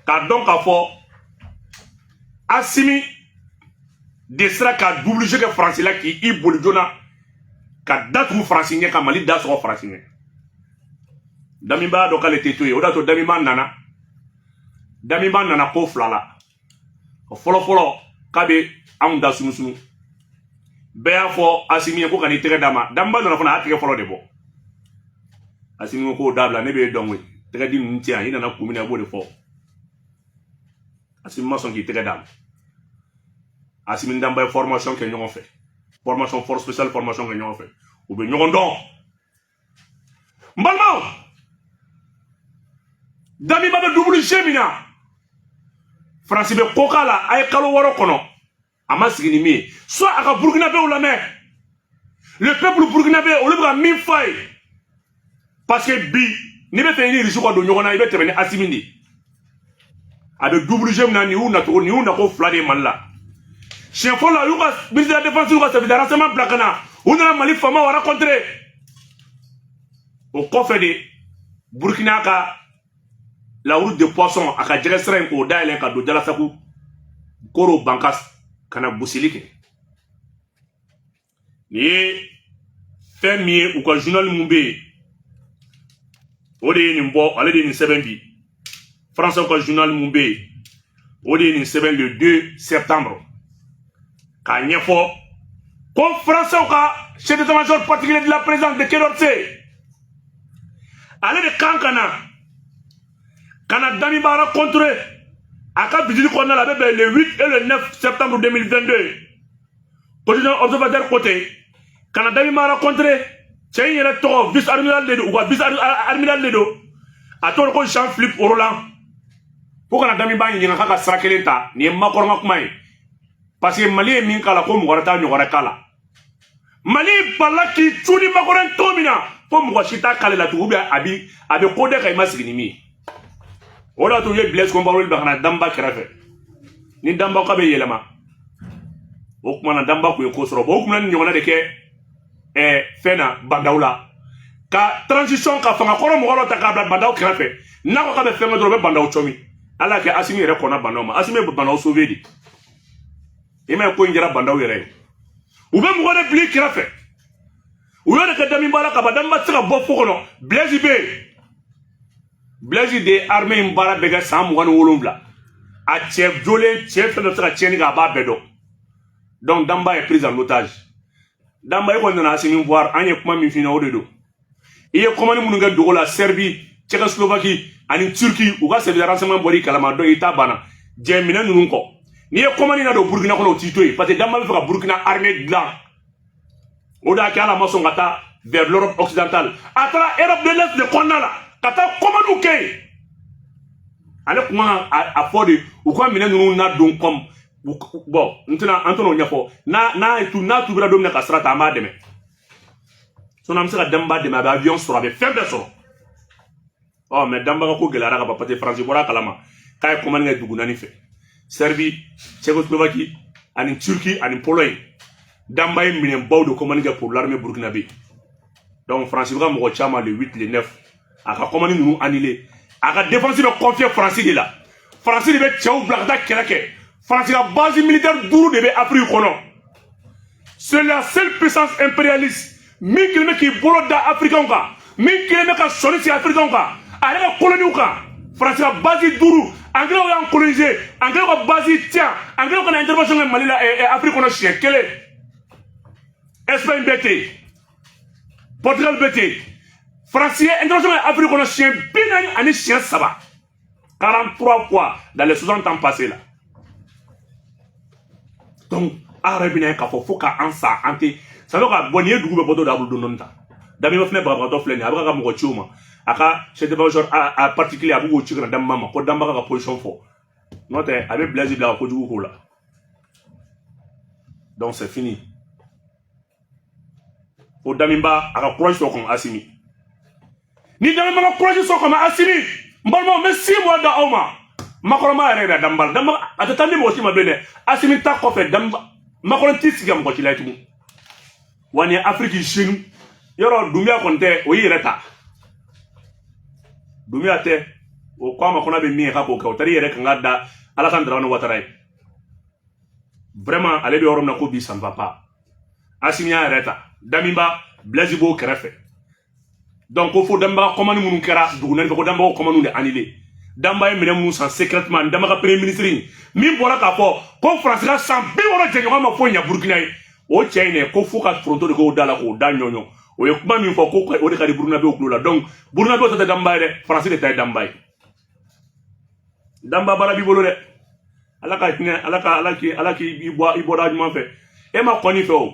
k'a dɔn k'a fɔ Asimi de sera ka double jeu kɛ Faransi la, k'i boli joona ka datugu Faransi ɲɛ, ka Mali da sɔgɔ Faransi ɲɛ. Damiba y'a dɔn k'ale tɛ to yen. O de y'a to Damiba nana ko fila la. Fɔlɔ fɔlɔ, k'a bɛ anw da sunusunu. Bɛɛ y'a fɔ Asimi ye ko ka n'i tɛgɛ d'a ma. Damiba nana fana, a y'a tɛgɛ fɔlɔ de bɔ. Asimi ko k'o dabila, ne b'e dɔn koyi, tɛgɛ di ninnu tɛ yan, i nana kun min na, i b'o de fɔ. Asimi ma sɔn k'i tɛgɛ d'a ma. Asimi ni Damiba ye formation kɛ ɲɔgɔn fɛ, formation force spéciale, formation kɛ ɲɔgɔn fɛ, u bɛ ɲɔgɔn dɔn. N balimaw, Damiba bɛ double jeu min na, Faransi bɛ ko k'a la. A ye kalo 6 kɔnɔ, a ma sigi ni min ye, soit a ka Burkinabéw lamɛn, le peuple burkinabé, olu bɛ ka min f'a ye, parce que bi, n'i bɛ fɛ i ni Irisi ka don ɲɔgɔn na, i bɛ tɛmɛ ni Asimi de ye. A bɛ double jeu min na, nin y'u nacogo, nin y'u nako fila de ye Mali la. Siɲɛ fɔlɔ la, u y'u ka ministre de la Défense, y'u ka service de renseignement bila ka na, u nana Mali faamaw rencontrer. O kɔfɛ de, Burkina ka la route de poisson, a ka jɛgɛ sira in, k'o dayɛlɛ ka don Jalasagu, Koro, Bankas, ka na gosili kɛ. Nin ye fɛn min ye, u ka journal mun bɛ yen, o de ye nin bɔ, ale de ye nin sɛbɛn bi. Français ka journal mun bɛ yen, o de ye nin sɛbɛn le 2 septembre, k'a ɲɛfɔ ko Français ka chef d'état-major particulier de la présidence de Quai d'Orsay, ale de kan ka na Damiba rencontrer a ka visite kɔnɔna la. A bɛ bɛn le 8 et le 9 septembre 2022. Quotidien Observateur côté ka na Damiba rencontrer. Cɛ in yɛrɛ tɔgɔ, vice amiral de don, u ka vice amiral de don, a tɔgɔ ko Jean Philippe Roland, ko kana Damiba ɲininka k'a ka sira kelen ta. Nin ye Macron ka kuma ye, parce que Mali ye min k'a la, ko mɔgɔ wɛrɛ t'a ɲɔgɔn wɛrɛ k'a la. Mali balila k'i cu ni Macron cogo min na, fo mɔgɔ si t'a k'ale la tugun, ou bien a bɛ ko dɛ ka i ma sigi ni min ye. O de y'a to u ye Blaise Compaoré bila ka na Damiba kɛrɛfɛ. Ni Damiba k'a bɛ yɛlɛma, o tuma na Damiba kun ye ko sɔrɔ. Bon, o kun bɛna nin ɲɔgɔnna de kɛ fɛn na Bah N'Daw la, ka transition, ka fanga kɔrɔ mɔgɔ dɔ ta k'a bila Bah N'Daw kɛrɛfɛ. N'a ko k'a bɛ fɛn kɛ dɔrɔn, u bɛ Bah N'Daw cɔmi. Ala y'a kɛ, Asimi yɛrɛ kɔnna Bah N'Daw ma. Asimi ye Bah N'Daw sauvé de. I ma ye, ko in kɛra Bah N'Daw yɛrɛ ye. U bɛ mɔgɔ de bila i kɛrɛfɛ. U y'o de kɛ Damiba la ka ban. Damiba tɛ se ka bɔ fo kɔnɔ. Blaise bɛ yen, Blaise de ye armée in baara bɛɛ kɛ san 27. A cɛ jolen, cɛ fɛn fɛn bɛ se ka tiɲɛni kɛ, a b'a bɛɛ dɔn. Donc Damiba est prise en otage. Damiba, e kɔni nana Asimi voir, an ye kuma min f'i ɲɛna, o de don. I ye commande minnu kɛ dogo la, Serbie, Tchécoslovaquie ani Turquie, u ka service de renseignement bɔr'i kalama. Donc i ta banna, jɛ minɛ ninnu kɔ. N'i ye commande na don Burukina kɔnɔ, o t'i to yen, parce que Damiba bɛ fɛ ka Burukina armée dilan. O de y'a kɛ ala ma sɔn ka taa vers l'Europe occidentale, a taara Europe de l'Est de kɔnɔna la, ka taa commande kɛ yen. Ale kun kan a fɔ de, u ka minɛ ninnu na don comme bon, n tɛna, an tɛna o ɲɛfɔ. N'a ye tu, n'a tubira don min na ka sira ta, an b'a dɛmɛ. Sinon an bɛ se ka Damiba dɛmɛ, a bɛ avion sɔrɔ, a bɛ fɛn bɛɛ sɔrɔ. Ɔ, mais Damiba ka ko gɛlɛyara ka ban, parce que Faransi bɔra a kalama k'a ye commande kɛ dugu naani fɛ: Serbie, Tchécoslovaquie ani Turquie ani Pologne. Damiba ye minɛnbaw de commande kɛ pour l'armée burkinabé. Donc Faransi bɛ ka mɔgɔ caman le 8, le 9, a ka commande ninnu annulé. A ka défense bɛ confier Faransi de la. Faransi de bɛ cɛw bila ka taa kɛlɛ kɛ. Faransi ka base militaire duuru de bɛ Afrique kɔnɔ. C'est la seule puissance impérialiste min kelen bɛ k'i bolo da Africain kan, min kelen bɛ ka sɔnni sigi Africain kan, a yɛrɛ ka coloniw kan. Faransi ka base duuru. Anglais y'an coloniser, Anglais ka base ti yan. Anglais ka na intervention kɛ Mali la, Afrique kɔnɔ siɲɛ kelen. Espagne bɛ ten, Portugal bɛ ten. Faransi ye intervention kɛ Afiriki kɔnɔ siɲɛ 43, 43 fois dans les 60 ans passés là. Donc a yɛrɛ bɛna ye k'a fɔ fo k'an sa, an tɛ ça veut ka bɔn. Nin ye dugu bɛɛ bɔtɔ de a bolo dɔɔni dɔɔni ta. Damiba fɛnɛ bagabagatɔ filɛ nin ye, a bɛ ka mɔgɔ ci o ma, a ka chef d'état-major a particulier, a bɛ k'o ci ka na Damiba ma ko Damiba ka position fɔ, n'o tɛ a bɛ Blaise bila ka kojugu k'o la. Donc c'est fini. Fo Damiba a ka courage sɔrɔ kɔn Asimi. Ni Damiba ka courage sɔrɔ kɔn Asimi, n balimaw, n bɛ 6 mois da aw ma. Macron ma yɛrɛ yɛrɛ Damiba la. Damiba a tɛ taa ni mɔgɔ si ma bilen dɛ. Asimi ta kɔfɛ, Damiba, Macron t'i sigi ka mɔgɔ ci la ye tugun. Wa nin ye Afiriki jeune yɔrɔ, Dunbiya kɔni tɛ, o y'i yɛrɛ ta. Dunbiya tɛ o ko a ma ko n'a bɛ min kɛ k'a k'o kɛ. O taara i yɛrɛ kan ka da Alassane Dramane Ouattara ye. Vraiment, ale bɛ yɔrɔ min na ko bi, ça ne va pas. Asimi y'a yɛrɛ ta, Damiba, Blaise b'o kɛrɛfɛ. Donc ko fo Damiba ka commande minnu kɛra dugu naani fɛ, ko Damiba ko commande de annulé. Damiba ye minɛn minnu san secrètement, Damiba ka premier ministre min bɔra k'a fɔ ko Faransi ka san 60 jɛɲɔgɔn ma foyi ɲɛ Burukina ye, o cɛ in dɛ, ko fo ka foronto de k'o da la k'o da ɲɔɲɔ. O ye kuma min fɔ ko o de ka di Burukinabew tulo la. Donc Burukinabew ta tɛ Damiba ye dɛ, Faransi de ta ye Damiba ye. Damiba, baara b'i bolo dɛ. Ala ka hinɛ, Ala ka ala k'i bɔ i bɔda ɲuman fɛ. E ma kɔni fɛ o,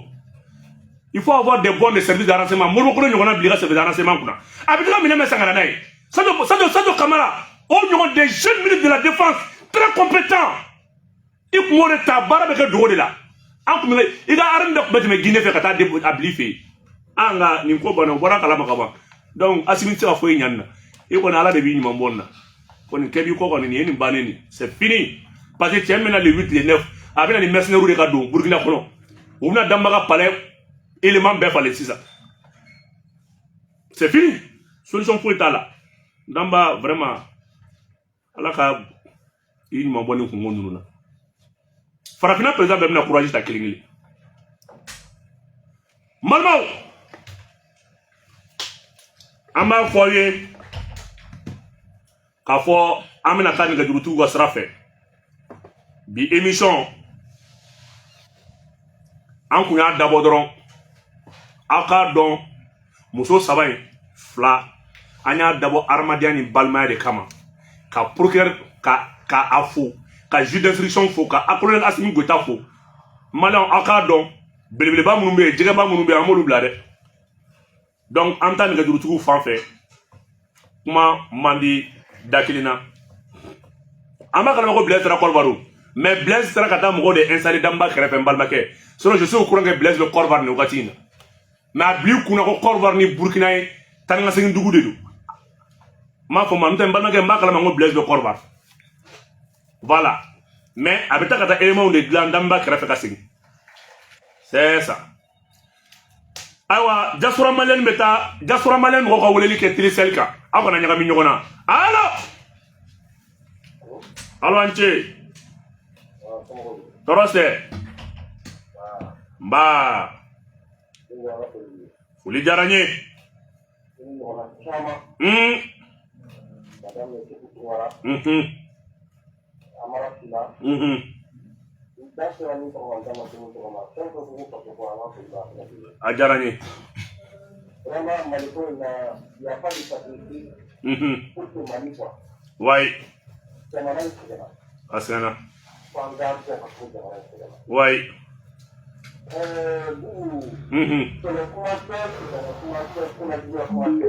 il faut avoir des bons de service de renseignement. Modibo Kone ɲɔgɔnna bila i ka service de renseignement kunna, a bɛ taga minɛn bɛɛ san ka na n'a ye. Sadio Kamara, o ɲɔgɔn des jeunes ministres de la défense très compétents, i kun b'o de ta. Baara bɛ kɛ dogo de la. An kun bɛ i ka armée bɛɛ kun bɛ tɛmɛ Guinée fɛ ka taa a bila i fɛ yen. An ka nin ko banna, o bɔra kalama ka ban. Donc Asimi tɛ se ka foyi ɲa nin na. I kɔni, Ala de b'i ɲuman bɔ nin na kɔni. Kɛ b'i kɔ kɔni, nin ye nin bannen nin, c'est fini. Parce que cɛ min bɛna le 8, le 9, a bɛna ni mercenaires de ka don Burukina kɔnɔ. U bɛna Damiba ka palais élément bɛɛ falen sisan. C'est fini, solution foyi t'a la. Damiba, vraiment, Ala ka i ɲuman bɔ nin kungo ninnu na. Farafinna président bɛɛ bɛna courage ta kelen kelen. N balimaw, an b'a fɔ aw ye k'a fɔ an bɛna taa nɛgɛjurutigiw ka sira fɛ. Bi émission, an kun y'a dabɔ dɔrɔn aw k'a dɔn muso saba in fila, an y'a dabɔ adamadenya ni balimaya de kama, ka procureur ka a fo, ka juge d'instruction fo, ka colonel Asimi Goïta fo. Maliyɛnw, aw k'a dɔn belebeleba minnu bɛ yen, jɛgɛba minnu bɛ yen, an b'olu bila dɛ. Donc an bɛ taa nɛgɛjurutigiw fan fɛ. Kuma man di da kelen na. An b'a kalama ko Blaise taara Côte, mais Blaise taara ka taa mɔgɔw de installer Damiba kɛrɛfɛ. N balimakɛ, sinon je suis au courant que Blaise bɛ Côte d'Ivoire nin wagati in na, mais a bil'i kunna ko Côte d'Ivoire ni Burkina ye taa ni ka segin dugu de don. N m'a fɔ ma, n'o tɛ, n balimakɛ, n b'a kalama ko Blaise bɛ Côte d'Ivoire, voilà. Mais a bɛ taa ka taa éléments de dilan Damiba kɛrɛfɛ ka segin, c'est ça. Ayiwa, diaspora malienne bɛ taa, diaspora malienne mɔgɔw ka weleli kɛ Telecel kan, aw kana ɲagami ɲɔgɔn na. Allo, allo, an ce, tɔɔrɔ tɛ. Nba, foli diyara n ye. A diyara n ye. Vraiment, Maliko in na, il n'y a pas de sacrifice pour que Mali quoi. Jamana in sɛgɛnna. A sɛgɛnna. Fo an k'a bɔ ka fɔ jamana in sɛgɛnna. Bubu, kɛlɛ kuma tɛ, kɛlɛ kuma tɛ, kɔnɔjuguya kuma tɛ.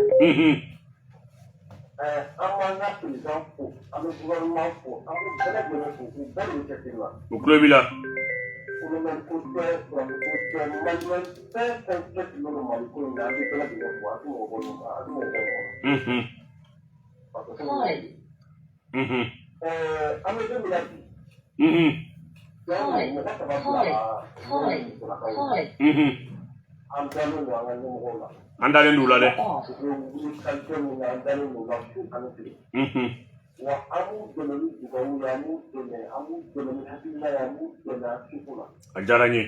An b'an ka président fo, an bɛ gouvernement fo, an bɛ bɛɛ lajɛlen fo, u bɛɛ de bɛ cɛsiri la. O tulo b'i la. Colonel ko tɛ, sɔrɔdasi ko tɛ, maliyɛn fɛn fɛn cɛsirilen don Mali ko in na, an bɛ bɛɛ lajɛlen fo, an tɛ mɔgɔ bɔ ɲɔgɔn na, an tɛ mɔgɔ bɔ ɲɔgɔn na. Parce que fɛn min don. An bɛ don min na bi, tiɲɛ don, mɔgɔ saba bilala minnu musolakaw ye. An dalen don an ka ɲɛmɔgɔw la. An dalen d'u la dɛ. U bɛ wuli qualité min na, an dalen don u la su ani tile. Wa an b'u dɛmɛ ni dugawu ye, an b'u dɛmɛ, an b'u dɛmɛ ni hakilina ye, an b'u dɛmɛ an seko la. A diyara n ye.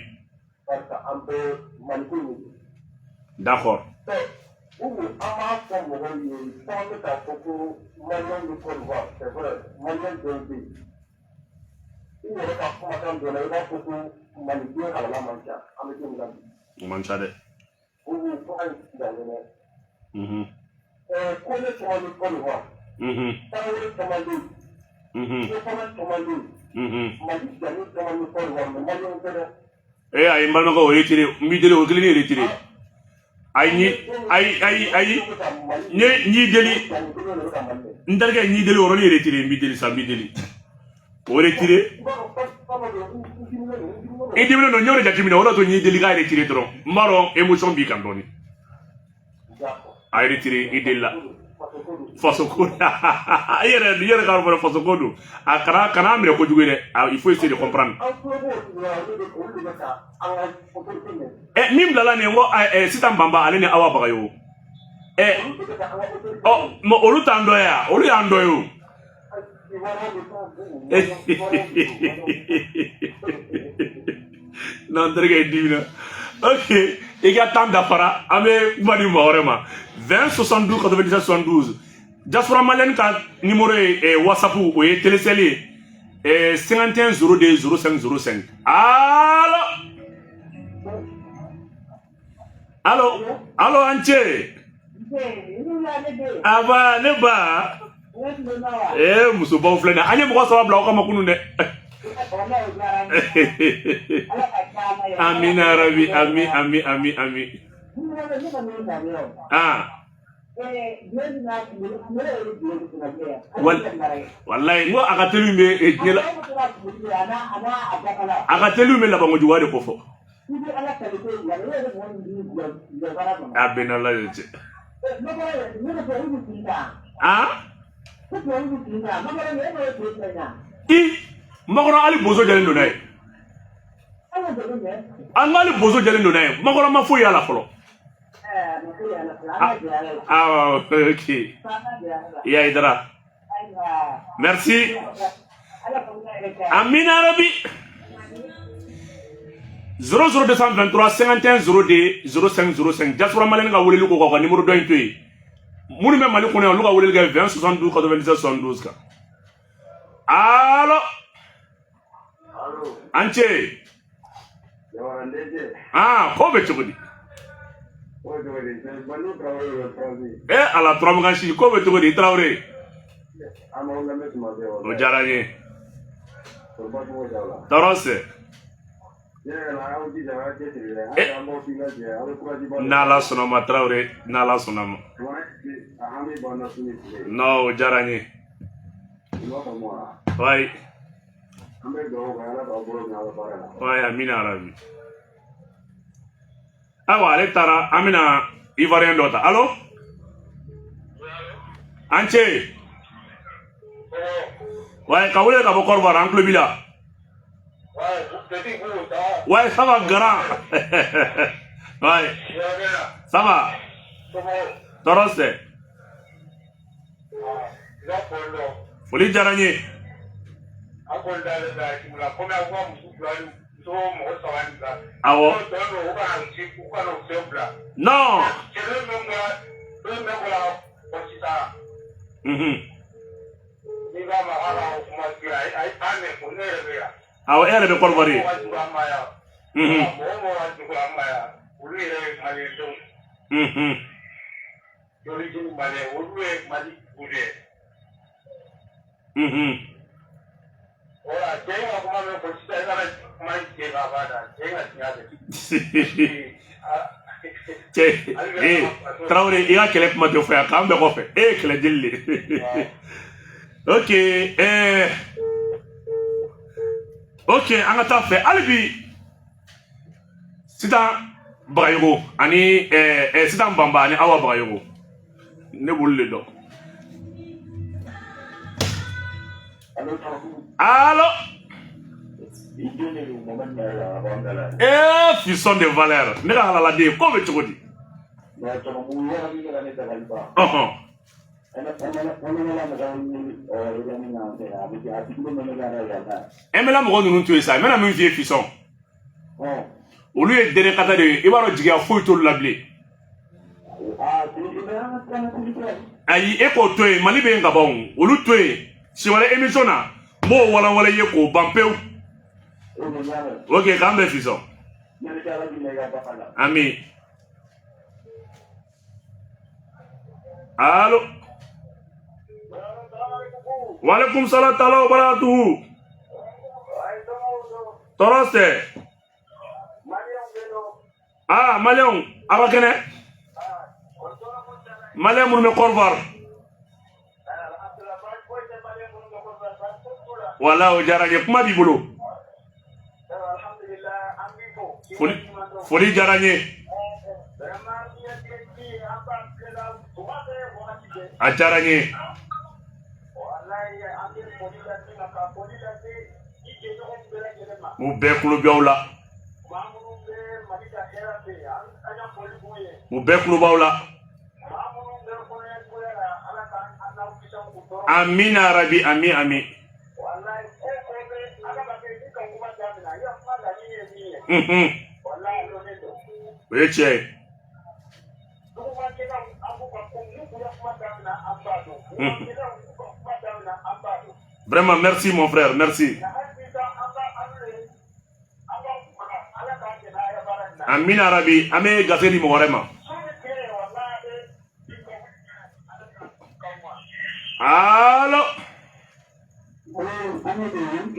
Barisa an bɛɛ Maliko in de don. Ɛ Bubu, an b'a fɔ mɔgɔw ye, caman bɛ k'a fɔ ko maliyɛn bɛ Côte d'Ivoire, c'est vrai, maliyɛn dɔw bɛ yen. I yɛrɛ ka kumakan dɔ la, i b'a fɔ ko maliden halala man ca, an bɛ don min na bi. O man ca dɛ. Bubu, kuma in ti ka ɲɛnɛ. Kone caman bɛ Côte d'Ivoire. Tarawele caman bɛ yen. Fofana caman bɛ yen. Mali jamu caman bɛ Côte d'Ivoire, mais maliyɛnw tɛ dɛ. Ee ayi, n balimakɛ, o retiré, n b'i deli, o kelen retiré. Ayi, ayi, ayi, ayi, n ye n y'i deli, n terikɛ, n y'i deli, o yɔrɔnin retiré, n b'i deli sa, n b'i deli, o retiré. I diminen don, n y'o de jateminɛ, o de y'a to n y'i deli k'a retiré dɔrɔn. N b'a dɔn émotion b'i kan dɔɔni. A retiré, i delila. Faso ko, i yɛrɛ k'a fɔ faso ko don. A kana minɛ kojugu ye dɛ, il faut essayer de comprendre. Ɛ, min bilala nin ye, n ko ɛ, Sitan Banba, ale ni Awa Bagayogo. Ɛ ɔ, mɛ olu t'an dɔ ye wa? Olu y'an dɔ ye o. Non, n terikɛ, i dimina. Ok, i ka temps dafara, an bɛ kuma di maa wɛrɛ ma. 20 72 97 72, diaspora malienne ka numéro ye. WhatsApp, o ye Telecel ye, 51 02 05 05. Allo, allo, allo, an ce. Aba, ne ba. Ee, musobaw filɛ nin ye, an ye mɔgɔ saba bila aw kama kunun dɛ. Amina rabi, ami, ami, ami, ami. Ah, walayi, n ko a ka teli bɛ diɲɛ la, a ka teli bɛ labankojuguya de ko fɔ. A bɛn n'Ala de cɛ. Ah, i makɔrɔ, hali bozo jɛlen don n'a ye. An ka hali bozo jɛlen don n'a ye, makɔrɔ ma foyi y'a la fɔlɔ. Ah, ok, i dara, merci, amina rabi. 00223 51 02 05 05, diaspora malienne ka weleli ko k'aw ka numéro dɔ in to yen. Minnu bɛ Mali kɔnɔ yan, olu ka weleli kɛ 20 72 97 72 kan. Allo, an ce. Ah, ko bɛ cogo di? E ala, turamukan si, ko bɛ cogo di, Tarawele? O diyara n ye. Tɔɔrɔ tɛ. N'Ala sɔnna ma, Tarawele, n'Ala sɔnna ma. Non, o diyara n ye. Wayi. Wayi, amina rabi. Ayiwa, ale taara, an bɛna Ivoirien dɔ ta. Allo, an ce. Wayi, ka wele ka bɔ Côte d'Ivoire, an tulo b'i la. Ouais, ça va, grand. Ouais. Ça va. Tɔɔrɔ tɛ. Foli diyara n ye. Awɔ. Non. Awɔ, e yɛrɛ bɛ Côte d'Ivoire ye. Cɛ, ee Tarawele, i ka kɛlɛ kuma tɛ fɔ yan, k'an bɛɛ kɔfɛ, e ye kɛlɛ jeli de. Ok, ok, an ka taa fɛ hali bi. Sitan Bagayogo ani Sitan Banba ani Awa Bagayogo, ne b'olu de dɔn. Allo, ee fiston de valeur, ne ka halaladen, ko bɛ cogo di? Ɔhɔn. MNLA mɔgɔ ninnu to yen sa, n bɛna min f'i ye, fiston, olu ye dɛrɛkata de ye, i b'a dɔn jigiya foyi t'olu la bilen. Ayi, e k'o to yen, Mali bɛ yen ka ban, olu to yen. Siɲɛ wɛrɛ émission na, n b'o walanwalan i ye k'o ban pewu. Ok, k'an bɛn, fiston. Ami. Allo. Waaleykum salaam taala wa barakatuhu. Tɔɔrɔ tɛ. Ah, maliyɛnw, aw ka kɛnɛ. Maliyɛn minnu bɛ Côte d'Ivoire. Wala o diyara n ye, kuma b'i bolo. Foli foli diyara n ye. A diyara n ye. U bɛɛ kulo b'aw la. U bɛɛ kulo b'aw la. Amina rabi, ami ami. O ye tiɲɛ ye. Vraiment, merci mon frère, merci. Amina rabi, an bɛ gafe di mɔgɔ wɛrɛ ma. Allo.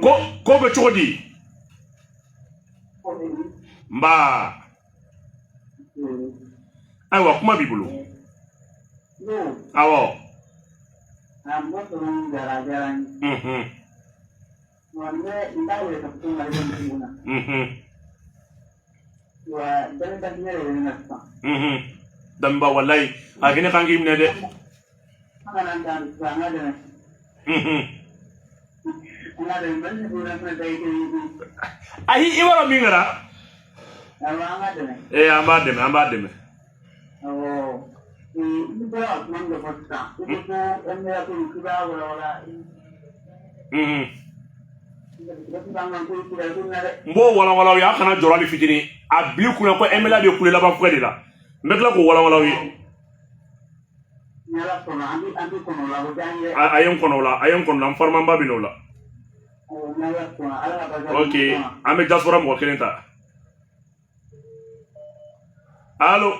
Ko ko bɛ cogo di? Nba. Ayiwa, kuma b'i bolo. Awɔ. Damiba walayi a kɛnɛ kan k'i minɛ dɛ. Ayi, i b'a dɔn min kɛra? Ee, an b'a dɛmɛ, an b'a dɛmɛ. N b'o walawala aw ye, a kana jɔrɔ hali fitinin. A bil'i kunna ko MNLA bɛ kule laban fuga de la. N bɛ tila k'o walawala aw ye. A ye n kɔnɔ o la, a ye n kɔnɔ o la, n farimanba bɛ n'o la. Ok, an bɛ diaspora mɔgɔ kelen ta. Allo.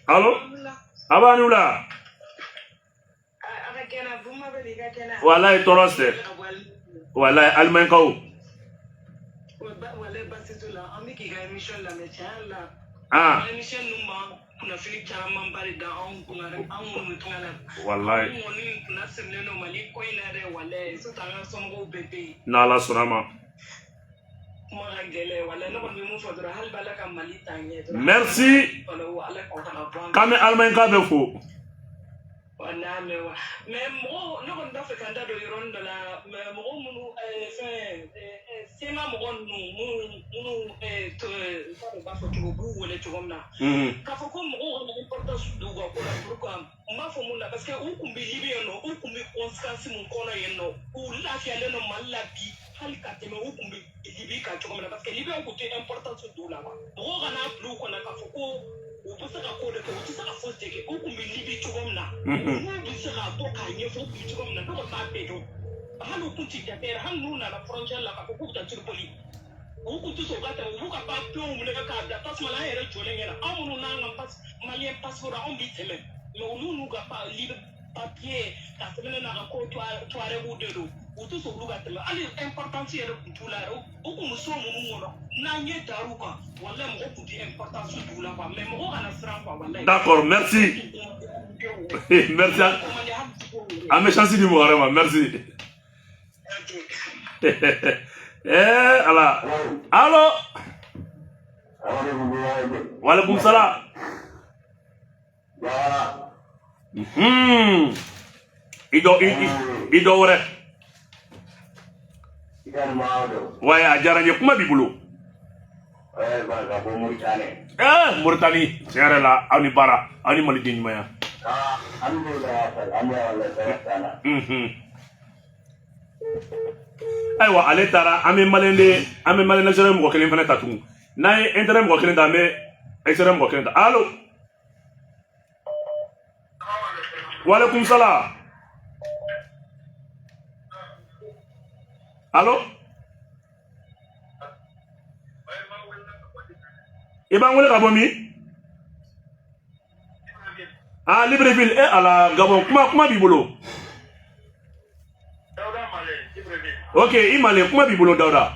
Allo. A b'a ni wula. Walayi tɔɔrɔ tɛ. Walayi alimaɲikaw. Ah. Kunnafoni camanba de da anw kunna anw minnu bɛ tunga la. Walayi. Anw kɔni kunna sirilen don Mali ko in na dɛ, walayi, surtout an ka somɔgɔw bɛɛ bɛ yen. N'Ala sɔnna ma. Kuma ka gɛlɛn, walayi, ne kɔni bɛ mun fɔ dɔrɔn, hali b'Ala ka Mali taa ɲɛ dɔrɔn. Merci. Ala k'aw kana bɔ an K'an bɛ alimaɲika bɛɛ fo. N'a mɛn wa, mais mɔgɔw, ne kɔni b'a fɛ ka n da don yɔrɔnin dɔ la, mais mɔgɔ minnu fɛn CMA mɔgɔ ninnu minnu n t'a dɔn u b'a fɔ cogo, u b'u wele cogo min na, k'a fɔ ko mɔgɔw kana importance don u ka ko la. Pourquoi n b'a fɔ mun na? Parce que u kun bɛ Libi yen nɔ, u kun bɛ conséquence mun kɔnɔ yen nɔ, u lafiyalen don Mali la bi hali ka tɛmɛ u kun bɛ Libi kan cogo min na, parce que Libyɛnw kun tɛ importance don u la. Mɔgɔw kana bila u kɔnɔ k'a fɔ ko u bɛ se ka ko de kɛ, u tɛ se ka foyi de kɛ. U kun bɛ Libi cogo min na, n'u bɛ se k'a bɔ k'a ɲɛfɔ u kun bɛ cogo min na, ne kɔni b'a bɛɛ dɔn. Hali u kun ti jate yɛrɛ, hali n'u nana frontière la k'a fɔ k'u bɛ taa Tripoli, u kun tɛ sɔn u ka tɛmɛ, u b'u ka papiyew minɛ k'a bila tasuma la. An yɛrɛ jɔlen ɲɛna, anw minnu n'an ka malien passeport, anw bɛ tɛmɛ, mais olu n'u ka Libi papiye ka sɛbɛn n'a ka ko tuarɛguw de don, u tɛ sɔn olu ka tɛmɛ. Hali importance yɛrɛ kun t'u la yɛrɛ. U kun bɛ so minnu kɔnɔ, n'an ye dar'u kan, walayi, mɔgɔ kun tɛ importance d'u la quoi. Mais mɔgɔ kana siran quoi, walayi. D'accord, merci. Merci. An bɛ chance di mɔgɔ wɛrɛ ma, merci. Eh Ala. Allo. Waaleykum salaam. I dɔ i dɔ wɛrɛ. Wayi, a diyara n ye, kuma b'i bolo. Moritani, tiɲɛ yɛrɛ la, aw ni baara, aw ni maliden ɲumanya. Ayiwa, ale taara, an bɛ malien de, an bɛ malien national mɔgɔ kelen fana ta tugun. N'an ye intérêt mɔgɔ kelen ta, an bɛ extérieur mɔgɔ kelen ta. Allo. Waaleykum salaam. Allo. I b'an wele ka bɔ min? Ah, Libreville, e ala Gabon, kuma kuma b'i bolo. Dawuda Male, Libreville. Ok, i Male, kuma b'i bolo Dawuda.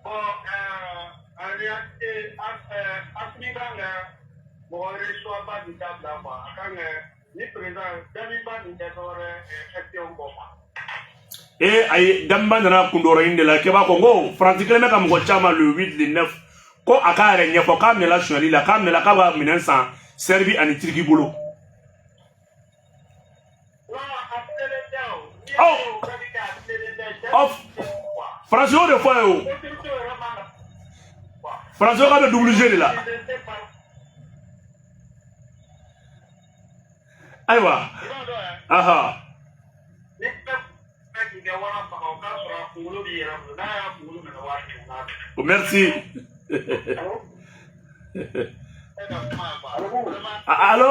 Bon, en réalité, Assimi kan ka mɔgɔ reçoit ba nin dabila quoi. A kan ka ni président Damiba nin tɛ dɔwɛrɛ question kɔ quoi. E ayi, Damiba nana kundɔrɔ in de la k'e b'a ko n ko Faransi kelen bɛ ka mɔgɔ caman le 8 le 9 ko a k'a yɛrɛ ɲɛfɔ k'a minɛla sonyali la, k'a minɛla k'a b'a minɛn san Serbie ani Turki bolo. Non, a tilelen tɛ o. N'i Ɔ y'a ye o bɛɛ bɛ kɛ a tilelen tɛ. Cɛ ɔ quoi. Faransi y'o de fɔ a ye o. Autorité yɛrɛ man ka quoi. Faransi ko k'a bɛ double jeu de la. Tilelen tɛ par Ayiwa. I b'a dɔn yɛrɛ. Aha. Ni bɛɛ k'i kɛ wara faga o k'a sɔrɔ a kunkolo b'i yɛrɛ bolo n'a y'a kunkolo minɛ waati min na. Merci. E ka kuma ye quoi. Vraiment, Allo?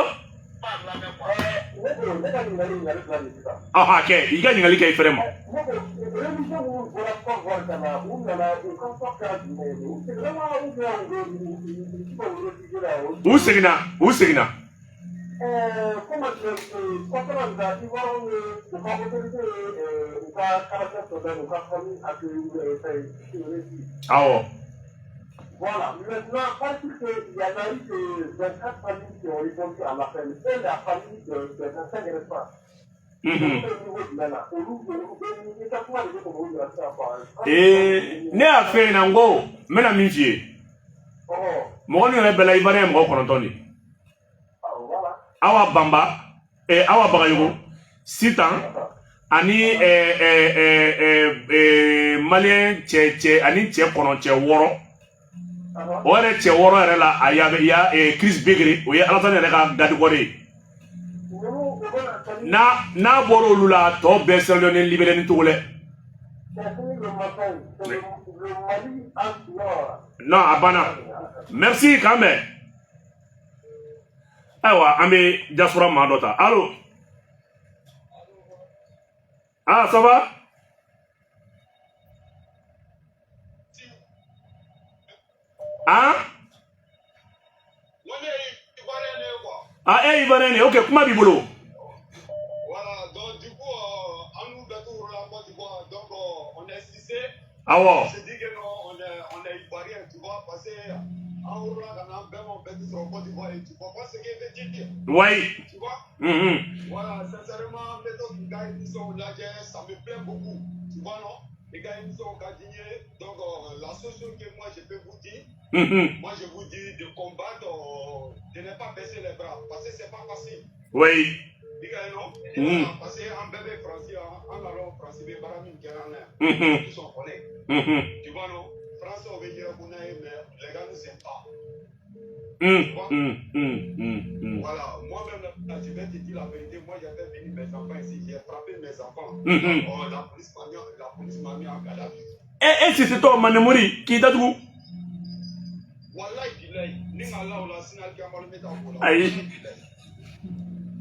b'a lamɛn quoi. Ne ka ɲininkali fila de sisan. Ɔhɔ, kɛ i ka ɲininkali kɛ i fɛrɛ ma. Ne ko révision minnu bɔra Côte d'Ivoire ka na, u nana u ka fɔ kɛra jumɛn ye? U seginna wa ou bien u bɛ u bɛ réfugié la o? U seginna, u seginna. Comment kɔfɛla nin na, Ivoirien ye u ka autorité ye u ka caractère sɔrɔ u ka famille accueilli fɛn reçu. Awɔ. Voilà. Maintenant, parce qu'il y en a eu que 24 familles qui ont répondu à l'appel et la famille de 25 restants. Ee, ne y'a f'e ɲɛna n ko n bɛna min f'i ye. Mɔgɔ min yɛrɛ bɛɛ la Ivoirien ye mɔgɔ 9 de ye. Awa Bamba, Awa Bagayogo, Sitan ani Malien cɛ ani cɛ kɔnɔ cɛ 6. O yɛrɛ cɛ 6 yɛrɛ la, a ya ya Chris Begre, o ye Alassane yɛrɛ ka garde corps ye. N'a bɔra olu la, a tɔ bɛɛ Sierra Leone, Libéria ni Togolais. Non, a banna. Merci k'an bɛn. Ayiwa, an bɛ diaspora maa dɔ ta. Allo? Ah, ça va? Ah? Ah, e Ivoirien de, ok, kuma b'i bolo. Voilà, donc du coup, an n'u bɛɛ t'o la Côte d'Ivoire, donc on est Cissé. Awɔ. On se dit que non, on est Ivoirien, tu vois, parce que an wolola ka na an bɛɛ ma bɛɛ tɛ sɔrɔ Côte d'Ivoire, et tu comprends ce que je veux dire? Oui. Tu vois? Mhm. Voilà, sincèrement, n bɛ to k'i ka émission lajɛ, ça me plaît beaucoup, tu vois, non? I ka émission ka di n ye, donc la seule chose que moi je peux vous dire, moi je vous dis de combattre, de ne pas baisser les bras, parce que c'est pas facile. Oui. I ka ye non? Mm. Voilà, parce que an bɛɛ bɛ Faransi yan, an b'a dɔn Faransi bɛ baara min kɛra an na yan. Tous on connaît. Tu vois non? Français bɛ yɛrɛ ko n'a ye, mais les gars nous aiment pas. Voilà, moi-même, là, je vais te dire la vérité, moi j'ai fait venir mes enfants ici, j'ai frappé mes enfants. Oh, la police m'a mis, la police m'a mis en garde à vue. E Cissé tɔ Manemori k'i datugu. Wallahi bilahi, ni n ka la o la sini alikiyama n bɛ taa o la. Ayi. Wallahi bilahi.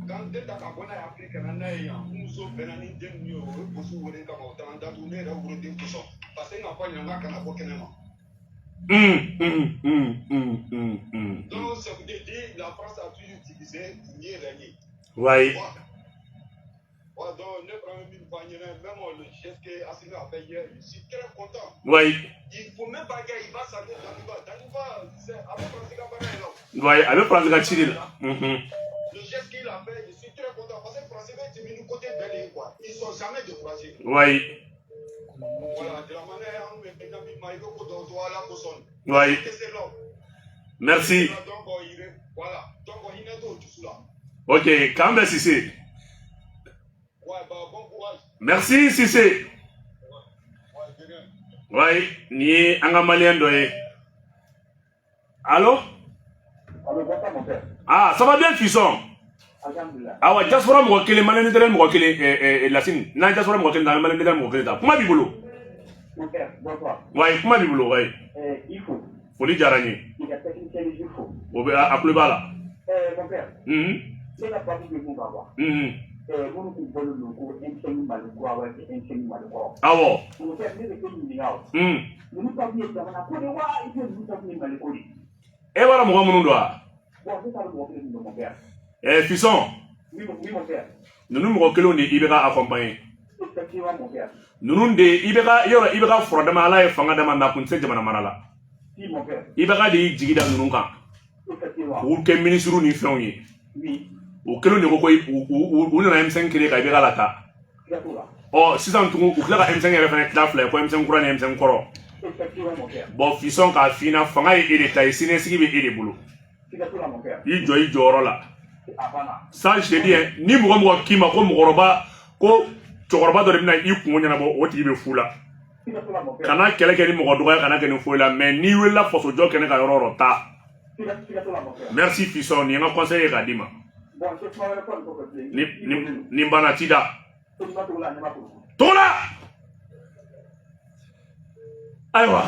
K'an den ta ka bɔ n'a ye Afiriki ka na n'a ye yan, n muso bɛnna ni den ninnu ye, o ye polisiw wele kama, o taara n datugu ne yɛrɛ woloden kosɔn. Parce que n ka fɔ ɲɛna n k'a kana bɔ kɛnɛ ma. Donc, c'est pour te dire, la France a toujours utilisé pour mieux régner. Oui. Ouais, donc, ne prend même une poignée, même le geste que Assimi a fait hier, je suis très content. Oui. Il ne faut même pas qu'il va s'aller Damiba. Damiba, c'est avec Francis Gabara est là. Oui, avec Francis Gachiri là. Le geste qu'il a fait, je suis très content. Parce que Francis est venu côté belé, quoi. Ils ne sont jamais découragés. Oui. Voilà, de la manière, on met Oui. Merci. Voilà. Donc, il est tout là. Ok, quand même, Cissé. Ouais, bah, bon courage. Merci, Cissé. Ouais, de rien. Oui, ni an ka malien dɔ ye. Allô? Allô, bonsoir mon père. Ah, ça va bien, Fisson? Alhamdulillah. Awa, diaspora mɔgɔ kelen, malien tɛ mɔgɔ kelen, Lasine. N'an diaspora mɔgɔ kelen ta, an malien tɛ mɔgɔ kelen ta. Kuma b'i bolo. Mon père, bonsoir. Oui, kuma b'i bolo, oui. Il faut. Foli diyara n ye. Il y a technicien il faut. O bɛ a tulo b'a la. Mon père. Ne ka babu bɛ mun kan quoi? Minnu kun bɔlen don ko M5 Mali kura wala M5 Mali kɔrɔ. Awɔ. Mon père, ne bɛ e ɲininka o. Ninnu ta kun ye jamana ko de wa ou bien ninnu ta kun ye Mali ko de? E b'a dɔn mɔgɔ minnu don wa? Eh, Fisson. Oui, mon père. Ninnu mɔgɔ kelenw de i bɛ ka accompagner. Effectivement, mon père. Ninnu de i bɛ ka yɔrɔ i bɛ ka fura dama Ala ye fanga dama mais a kun tɛ se jamana mara la. Si, mon père. I bɛ ka de y'i jigi da ninnu kan. Effectivement. K'u kɛ minisiriw ni fɛnw ye. Oui. O kelenw de ko ko u nana M5 créer ka IBK lataa. Siga t'o la. Ɔ sisan tugun u tila ka M5 yɛrɛ fana tila fila ye ko M5 kura ni M5 kɔrɔ. Effectivement, mon père. Bon Fisson k'a f'i ɲɛna fanga ye e de ta ye siniɲɛsigi bɛ e de bolo. Siga t'o la, mon père. I jɔ i jɔyɔrɔ la. A banna. Ça je te dis hein, ni mɔgɔ mɔgɔ k'i ma ko mɔgɔkɔrɔba ko cɛkɔrɔba dɔ de bɛna i kungo ɲɛnabɔ o tigi bɛ fu la. Siga t'o la, mon père. Kana kɛlɛ kɛ ni mɔgɔ dɔgɔya kana kɛ ni foyi la mais n'i wulila fasojɔ kɛnɛ kan yɔrɔ o yɔrɔ taa. Siga t'o la, mon père. Merci Fisson nin ye n ka conseil ye k'a d'i ma. Bon, n tɛ kuma wɛrɛ fɔ nin kɔfɛ bilen. Ni ni ni banna ci da. Togola, Togola, ɲɛma kolo. Togola. Ayiwa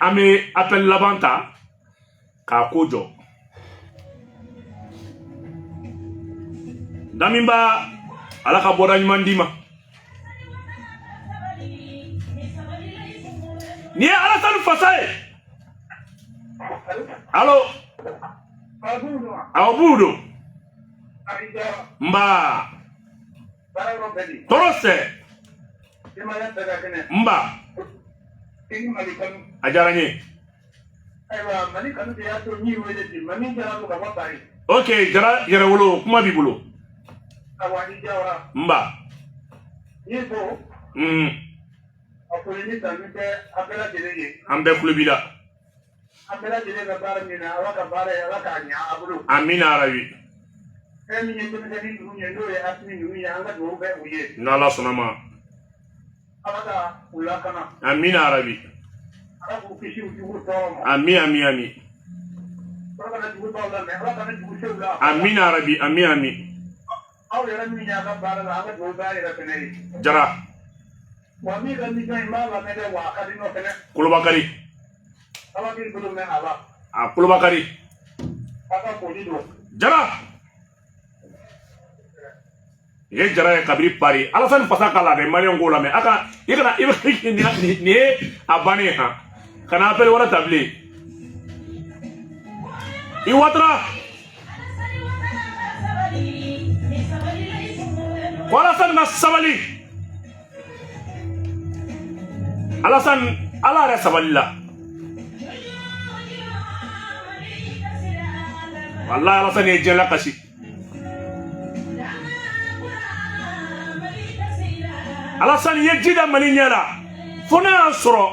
an bɛ appel laban ta k'a ko jɔ. Daminba Ala ka bɔda ɲuman d'i ma. Nin ye Alasani Fasa ye. Allo. Awɔ b'u don. Nba. Tɔɔrɔ tɛ. Nba. A diyara n ye. Ok Jara Yɛrɛwolo kuma b'i bolo. Nba. An bɛɛ kulo b'i la. Amina arabi. N'Ala sɔnna ma. Amina arabi. Ami ami ami. Amina arabi ami ami. Jara. Kolobakari. A Kolobakari. Jara. I ye Jara ye kabini Paris. Alasani Fasa k'a la dɛ maliyɛnw k'o lamɛn. A ka i kana i bɛ nin ye a bannen ye han. Kana appel wɛrɛ ta bilen. I Watara. Ko Alasani ka sabali. Alasani Ala yɛrɛ sabali la. Wallahi Alasani ye diɲɛ lakasi. Alasani ye ji da Mali ɲɛ la. Fo n'a y'a sɔrɔ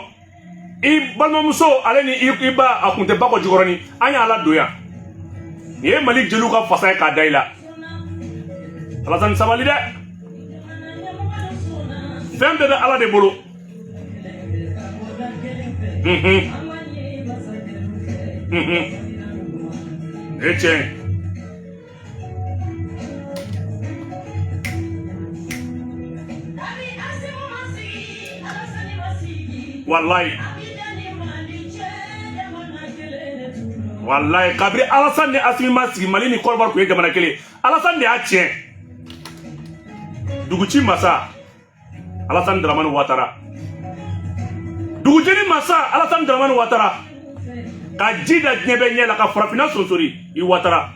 i balimamuso ale ni i ba a kun tɛ ba kɔ jukɔrɔni an y'a ladon yan. Nin ye Mali jeliw ka fasa ye k'a da i la. Alasani sabali dɛ. Fɛn bɛɛ bɛ Ala de bolo. Nin ye tiɲɛ ye. Wallahi. Wallahi kabiri Alasani ni Asimi ma sigi Mali ni Côte d'Ivoire kun ye jamana kelen. Alasani de y'a tiɲɛ. Duguci masa Alasani Dramane Ouattara. Dugujeni masa Alasani Dramane Ouattara. Ka ji da diɲɛ bɛɛ ɲɛ la ka farafinna sonsori i Ouattara.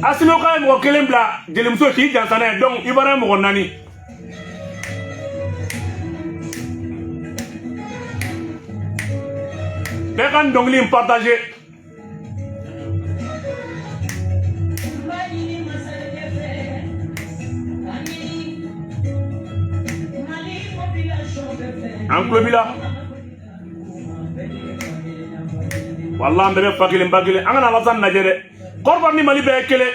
Asimi ka ye mɔgɔ kelen bila jelimuso k'i jansa n'a ye donc Ivoirien mɔgɔ naani. Bɛɛ ka nin dɔnkili in partager. An tulo b'i la. Walahi an bɛɛ bɛ fa kelen ba kelen an kana Alasani lajɛ dɛ. Côte d'Ivoire ni Mali bɛɛ ye kelen.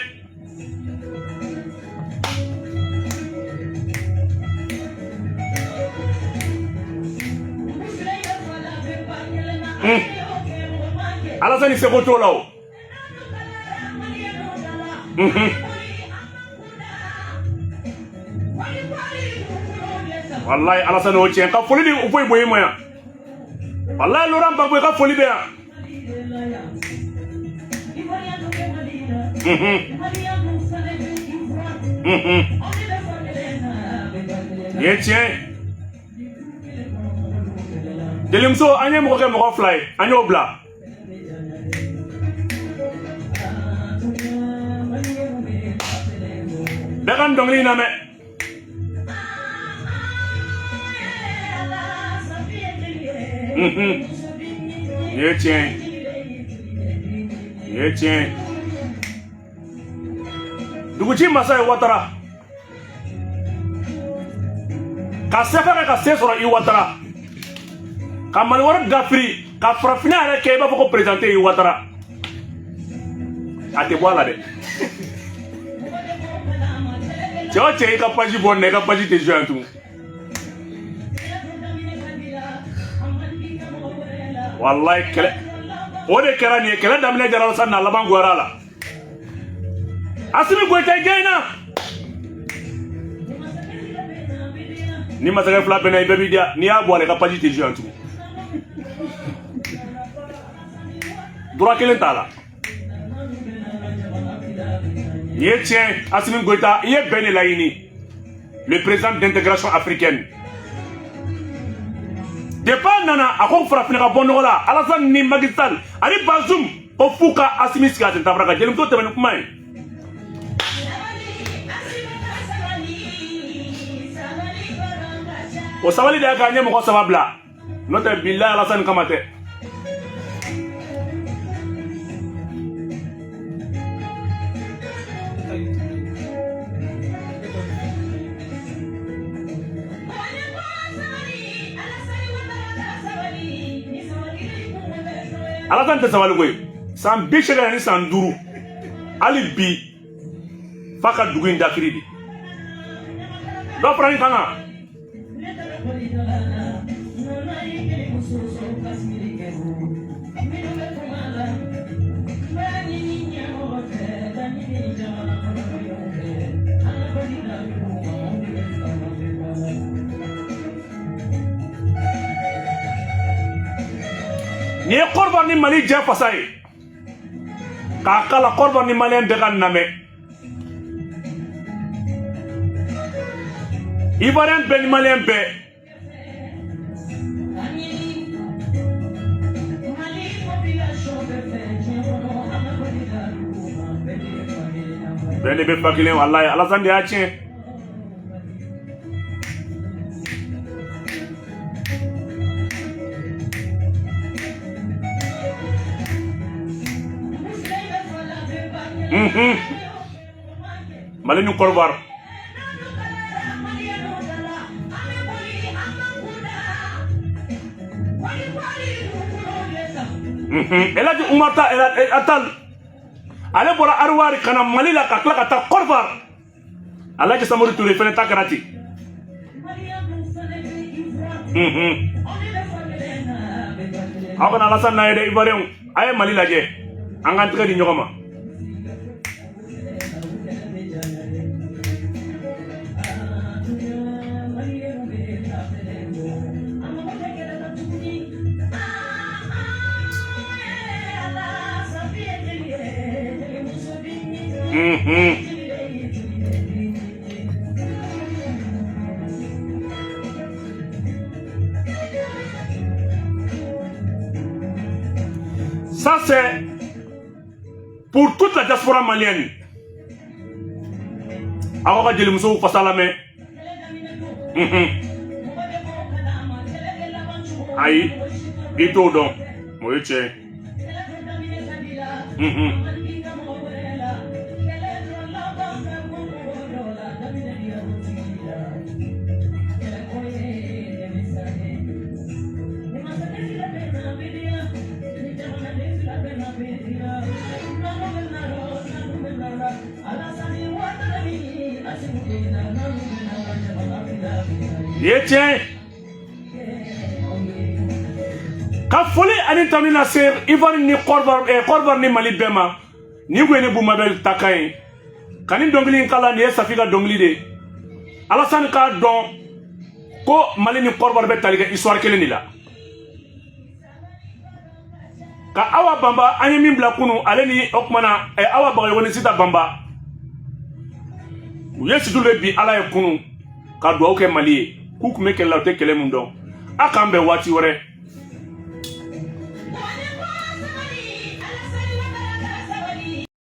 Alasani seko t'o la o. Wallahi Alasani o tiɲɛ ka foli di foyi boyi ma yan. Wallahi Laurent Gbagbo ka foli bɛ yan. Nin ye tiɲɛ ye. Jelimuso an ye mɔgɔ kɛ mɔgɔ fila ye, an y'o bila. Bɛɛ ka nin dɔnkili in lamɛn. Nin ye tiɲɛ ye, nin ye tiɲɛ ye. Duguci masa ye Watara ka sɛfɛ kɛ ka se sɔrɔ i Watara ka Mali wari dafiri ka farafinna yɛrɛ kɛ i b'a fɔ ko président tɛ i Watara, a tɛ bɔ a la dɛ. Cɛ o cɛ, i ka page bɔ nin na, i ka page tɛ jouer yan tugun. Walayi kɛlɛ o de kɛra nin ye, kɛlɛ daminɛ jara sa n'a laban goyara a la. Asimi Goyita i gɛnna ni masakɛ fila bɛnna, i bɛɛ b'i diya. N'i y'a bɔ a la, i ka page tɛ jouer yan tugun, droit kelen t'a la. Nin ye tiɲɛ. Asimi Goyita, i ye bɛn de laɲini, le président d'intégration africaine. Depuis a nana, a ko farafinna ka bɔ nɔgɔ la. Alassane ni Macky Sall ani Bazoum ko f'u ka Asimi sigi a sen tabara kan. Jelimuso, tɛmɛ ni kuma ye. O sabali de y'a kɛ an ye mɔgɔ saba bila, n'o tɛ bilahi Alassane kama tɛ. Alassane tɛ sabali koyi. San 85, hali bi f'a ka dugu in dafiri de. Dɔ fara nin kan kan. Nin ye Kɔrɔbɔrɔ ni Mali jɛ fasa ye k'a kala Kɔrɔbɔrɔ ni Maliyɛn bɛɛ ka namɛ, Ivoirien bɛɛ ni Maliyɛn bɛɛ. Bɛɛ de bɛ fa kelen, walayi Alassane de y'a tiɲɛ. Mali ni Kɔrɔbɔrɔ. Elhaji Umar Atal, ale bɔra Ariwari ka na Mali la ka tila ka taa Kɔrɔbɔrɔ. Alhaji Samori Ture fɛnɛ ta kɛra ten. Aw kana Alassane n'a ye dɛ, Ivoiriyɛnw. A ye Mali lajɛ, an k'an tɛgɛ di ɲɔgɔn ma. Ça, c'est pour toute la diaspora malienne. Aw ka jelimusow fasa lamɛn. Ayi, i t'o dɔn, o ye tiɲɛ ye. Nin ye tiɲɛ ye. Ka foli ani tanu lase Ivoire ni Kɔrɔbɔrɔ ni Mali bɛɛ ma. Nin kun ye ne Bumabel ta kan ye ka nin dɔnkili in kala. Nin ye Safi ka dɔnkili de ye. Alassane k'a dɔn ko Mali ni Kɔrɔbɔrɔ bɛ tali kɛ histoire kelen de la. Ka Awa Banba, an ye min bila kunu, ale ni o kumana Awa Bagayogo ni Sita Banba, u ye situlu de bi Ala ye kunu ka duwawu kɛ Mali ye, k'u tun bɛ kɛlɛ la, u tɛ kɛlɛ min dɔn. A k'an bɛn waati wɛrɛ.